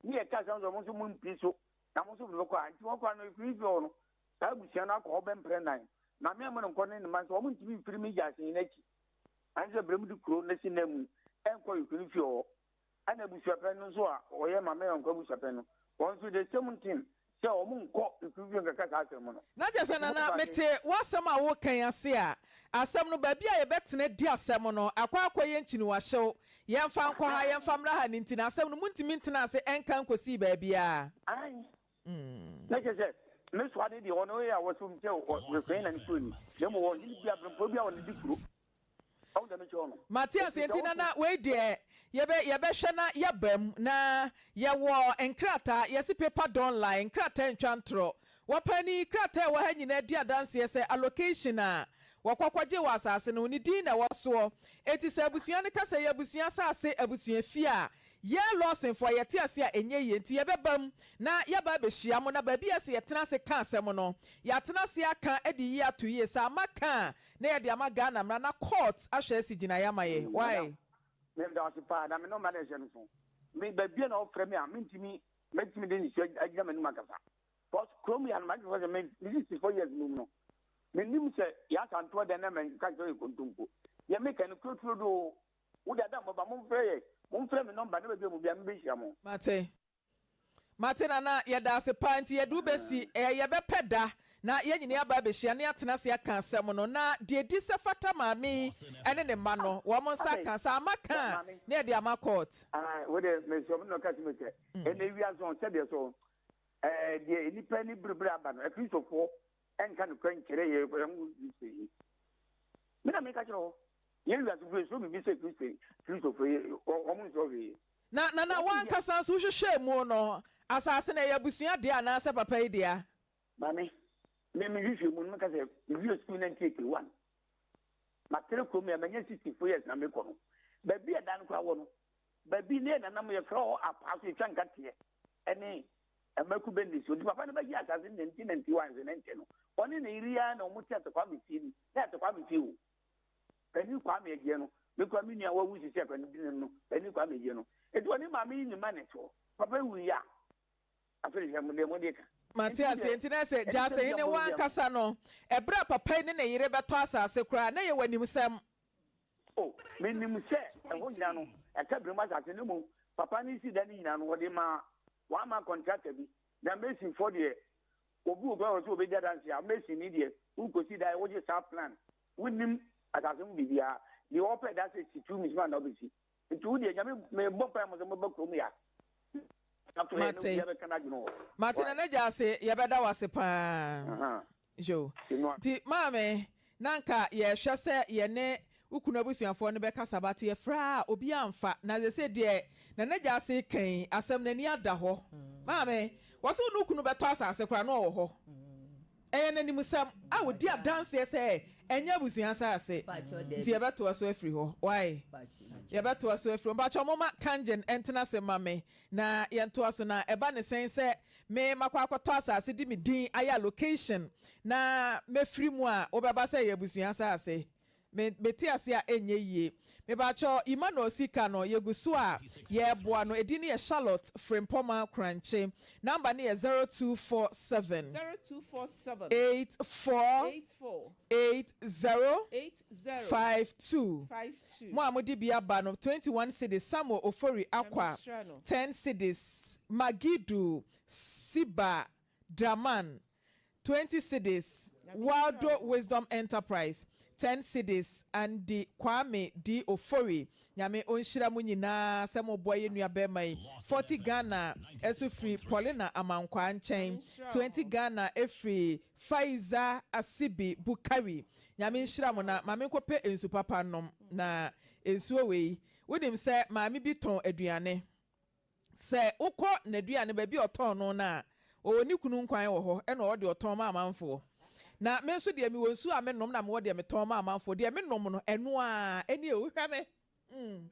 [SPEAKER 10] Ne yɛka asɛm sɛ wɔn nso mompue so, na mo nso mobɛkɔ ha. Enti wɔn koraa no, ɛfiri fie hɔ no, saa abusua no akɔ hɔ bɛmprɛ nnan. Maame Amonom ne ne mma nso, wɔntumi mfiri me gya asen akyi. Ansa berɛ mu de kuro no si nan mu nkɔ Yukuni fie hɔ. Ɛna abusuapɛn no nso a wɔyɛ Maame Yɔnkɔ abusuapɛn no, wɔn nso the same thing sɛ wɔn nkɔ Yukuni fie nkɛka saa asɛm no.
[SPEAKER 2] Na kyerɛ sɛ Nana, mete w'asɛm a woreka yi ase a, asɛm no baabi a yɛbɛtena adi asɛm no akɔ akɔyɛ nkyiniwahyew, yɛmfa nkɔ ha, yɛmfa mmra ha no nti no, asɛm no montumi ntena ase nka nkɔsii baabiara.
[SPEAKER 10] Aane. Na kyerɛ sɛ, me soa ne deɛ ɔno yɛ a wɔsom sɛ ɔrefɛn na ne kuro ni, na mmom ɔhene bi aberempɔn bi a ɔne di kuro. Ɔho deɛ mekyerɛ wo no.
[SPEAKER 2] Mate aseɛ
[SPEAKER 10] Enti sɛ
[SPEAKER 2] nti
[SPEAKER 10] woto.
[SPEAKER 2] Nana wei deɛ yɛbɛ yɛbɛhwɛ na yɛaba mu na yɛwɔ nkrataa yɛse paper don't lie nkrataa ntwa ntorɔ wɔpani krataa a ɛwɔ ha nyinaa di adanseɛ sɛ allocation a wɔkɔ kɔgye wɔ asase no ne din na ɛwɔ soɔ enti sɛ abusua no ka sɛ ɛyɛ abusua asase abusua fie a. Yɛn Lawsonfoɔ yɛte ase a ɛnyɛ yie nti yɛbɛba mu na yɛaba abɛhyia mo na baabi a ɛsɛ yɛtena ase ka asɛm no yɛatena ase aka de yie ato yie. Sɛ ama ka a na yɛde ama Ghana mmara na court ahwɛ asi gyinaeɛ ama yɛn. Wai?
[SPEAKER 10] Madam, meda wo ase paa na me nɔmba na ɛhyɛ no so. Me baabi a na wɔfrɛ me a mentumi mɛtumi de nsuo agyina m'anim akasa. Cause kurom yɛ no madwene sɛ me me 64 years mu no menim sɛ yɛasa ntoɔ dɛn na mɛnka kyerɛ yɛ kontompo. Deɛ meka no kuro turo doo. Wo de ada mmɔba momfrɛ yɛ momfrɛ me nɔmba na baabi a mo bia mebɛhyia mo.
[SPEAKER 2] Mate. Mate Nana, yɛda ase paa nti yɛde wo bɛsi ɛɛ yɛbɛpɛ da na yɛn nyinaa aba abɛhyia na yɛatena ase aka asɛm no na deɛ ɛdi sɛ fata maame yi ne ne mma no wɔn nsa aka sɛ ama ka a na yɛde ama court.
[SPEAKER 10] Ae wo de mesrɛ mo na ɔka kyerɛ me sɛ ɛnɛ wiase ho sɛdeɛ so ɛɛ deɛ nnipa ani berebere aba no akristofoɔ ɛnka nokorɛ nkyerɛ yɛ yɛn ho Kristo yi me na meka kyerɛ hɔ yɛn wiase fo yɛsuro biribi sɛ Kristo Kristofo yi wɔn nsuro hwee.
[SPEAKER 2] Na na na w'ankasa nso wohwehwɛɛ mu no, asase no, ɛyɛ abusua dea anaasɛ papa yi dea?
[SPEAKER 10] Maame, me mehwehwɛɛ mu no, meka sɛ mewiee sukuu 1981. Matere kurom yi a, manya 64 years na mekɔ no. Baabi a dan no koraa wɔ no, baabi ne yɛn nananom yɛfrɛ hɔ Apaa so yɛtwa nkateɛ ne mmaku bɛnni so. Nti papa no bɛgye asase no 1991 sɛ ne nkyɛ no, ɔne ne yere yi ara na wɔte Atekwame fie no, na Atekwame fie o. Panin Kwame Agyei no, me koraa me nua a wawu sisi a koraa ne din no, Panin Kwame Agyei no. Enti ɔne maame yi ne mma na ɛte hɔ. Papa yi wuiɛ a, afei de hwɛ deɛ mode ka.
[SPEAKER 2] Mate
[SPEAKER 10] Enti wo
[SPEAKER 2] aseɛ.
[SPEAKER 10] deɛ,
[SPEAKER 2] Enti na sɛ
[SPEAKER 10] ɛne sɛ
[SPEAKER 2] Gyasehene
[SPEAKER 10] bia
[SPEAKER 2] wo
[SPEAKER 10] mo deɛ.
[SPEAKER 2] ankasa no, ɛberɛ a papa yi ne ne yere bɛtɔ asase koraa, na ɛyɛ w'animsɛm?
[SPEAKER 10] O, menim sɛ ɛhɔ nyinaa no, ɛka binom asase, na mmom papa no sii dan no nyinaa no, wɔde maa, wɔama kɔntrata bi. Na masonfoɔ deɛ, obi wɔ koraa wɔ sɛ ɔbɛdi adanseɛ a, masonni deɛ, wokɔsi dan, wogye saa plan, Wonnim asase ho biribiara. Deɛ ɔpɛ da sɛ si tumi soma na ɔbɛsi. Nti wo deɛ Nyame mebɔ mpaeɛ mo sɛ mobɛba kurom ya.
[SPEAKER 2] Mate. Mate Nana Gyasi yɛbɛda wo ase paa. Yo. Nti maame na nka yɛhwɛ sɛ yɛne wo kunu abusuafoɔ no bɛkasa but yɛfrɛ a obiara mfa na sese deɛ Nana Gyasi reka yi asɛm no ani ada hɔ. Maame wɔse wo ne wo kunu bɛtɔ asase koraa na ɔwɔ hɔ. Ɛyɛ n'animusɛm a ɔdi adanseɛ sɛ ɛnyɛ abusua asase nti yɛbɛtoa so afiri hɔ wai yɛbɛtoa so afiri hɔ mpakyɛw momma Kangen ntena ase mma me na yɛntoa so na ɛba ne sɛn sɛ me makɔ akɔtɔ asase de me din ayɛ allocation na mɛfiri mu a wobɛba sɛ ɛyɛ abusua asase Me mete ase a ɛnyɛ yie. Mepakyɛw Emmanuel sika no yɛgu so a yɛɛboa no edin no yɛ Charlotte Frimpɔma Korankye number no yɛ 0247
[SPEAKER 3] 0247
[SPEAKER 2] 84
[SPEAKER 3] 84
[SPEAKER 2] 80
[SPEAKER 3] 80
[SPEAKER 2] 52
[SPEAKER 3] 52.
[SPEAKER 2] Mo a mode bi aba no 21 cedis Samuel Ofori
[SPEAKER 3] Nyame
[SPEAKER 2] Akwa
[SPEAKER 3] nhyira no.
[SPEAKER 2] 10 cedis Magidu Siba Draman 20 cedis, Waldo Wisdom Enterprise, 10 cedis, Andy Kwame D Ofori, Nyame ɔnhyira mo nyinaa sɛ mo boa yɛn nua bɛɛma yi, 40 Ghana nso firi Paulina Amankwaa nkyɛn, 20 Ghana firi Faiza Asibi Bukari, Nyame nhyira mo na ma me nkɔ pɛ nsu papa nnom na nsuo wei, wonim sɛ maame bi tɔn aduane. Sɛ wokɔ n'aduane baabi a ɔtɔn no no a, ɔwɔ ne kunu nkwan wɔ hɔ ɛna ɔwɔ deɛ ɔtɔn ma amanfoɔ. Na me nso deɛ mewɔ nsuo a menom na mewɔ deɛ metɔn ma amanfoɔ. Deɛ menom no, ɛno ara nie o, hwɛ me. Mm.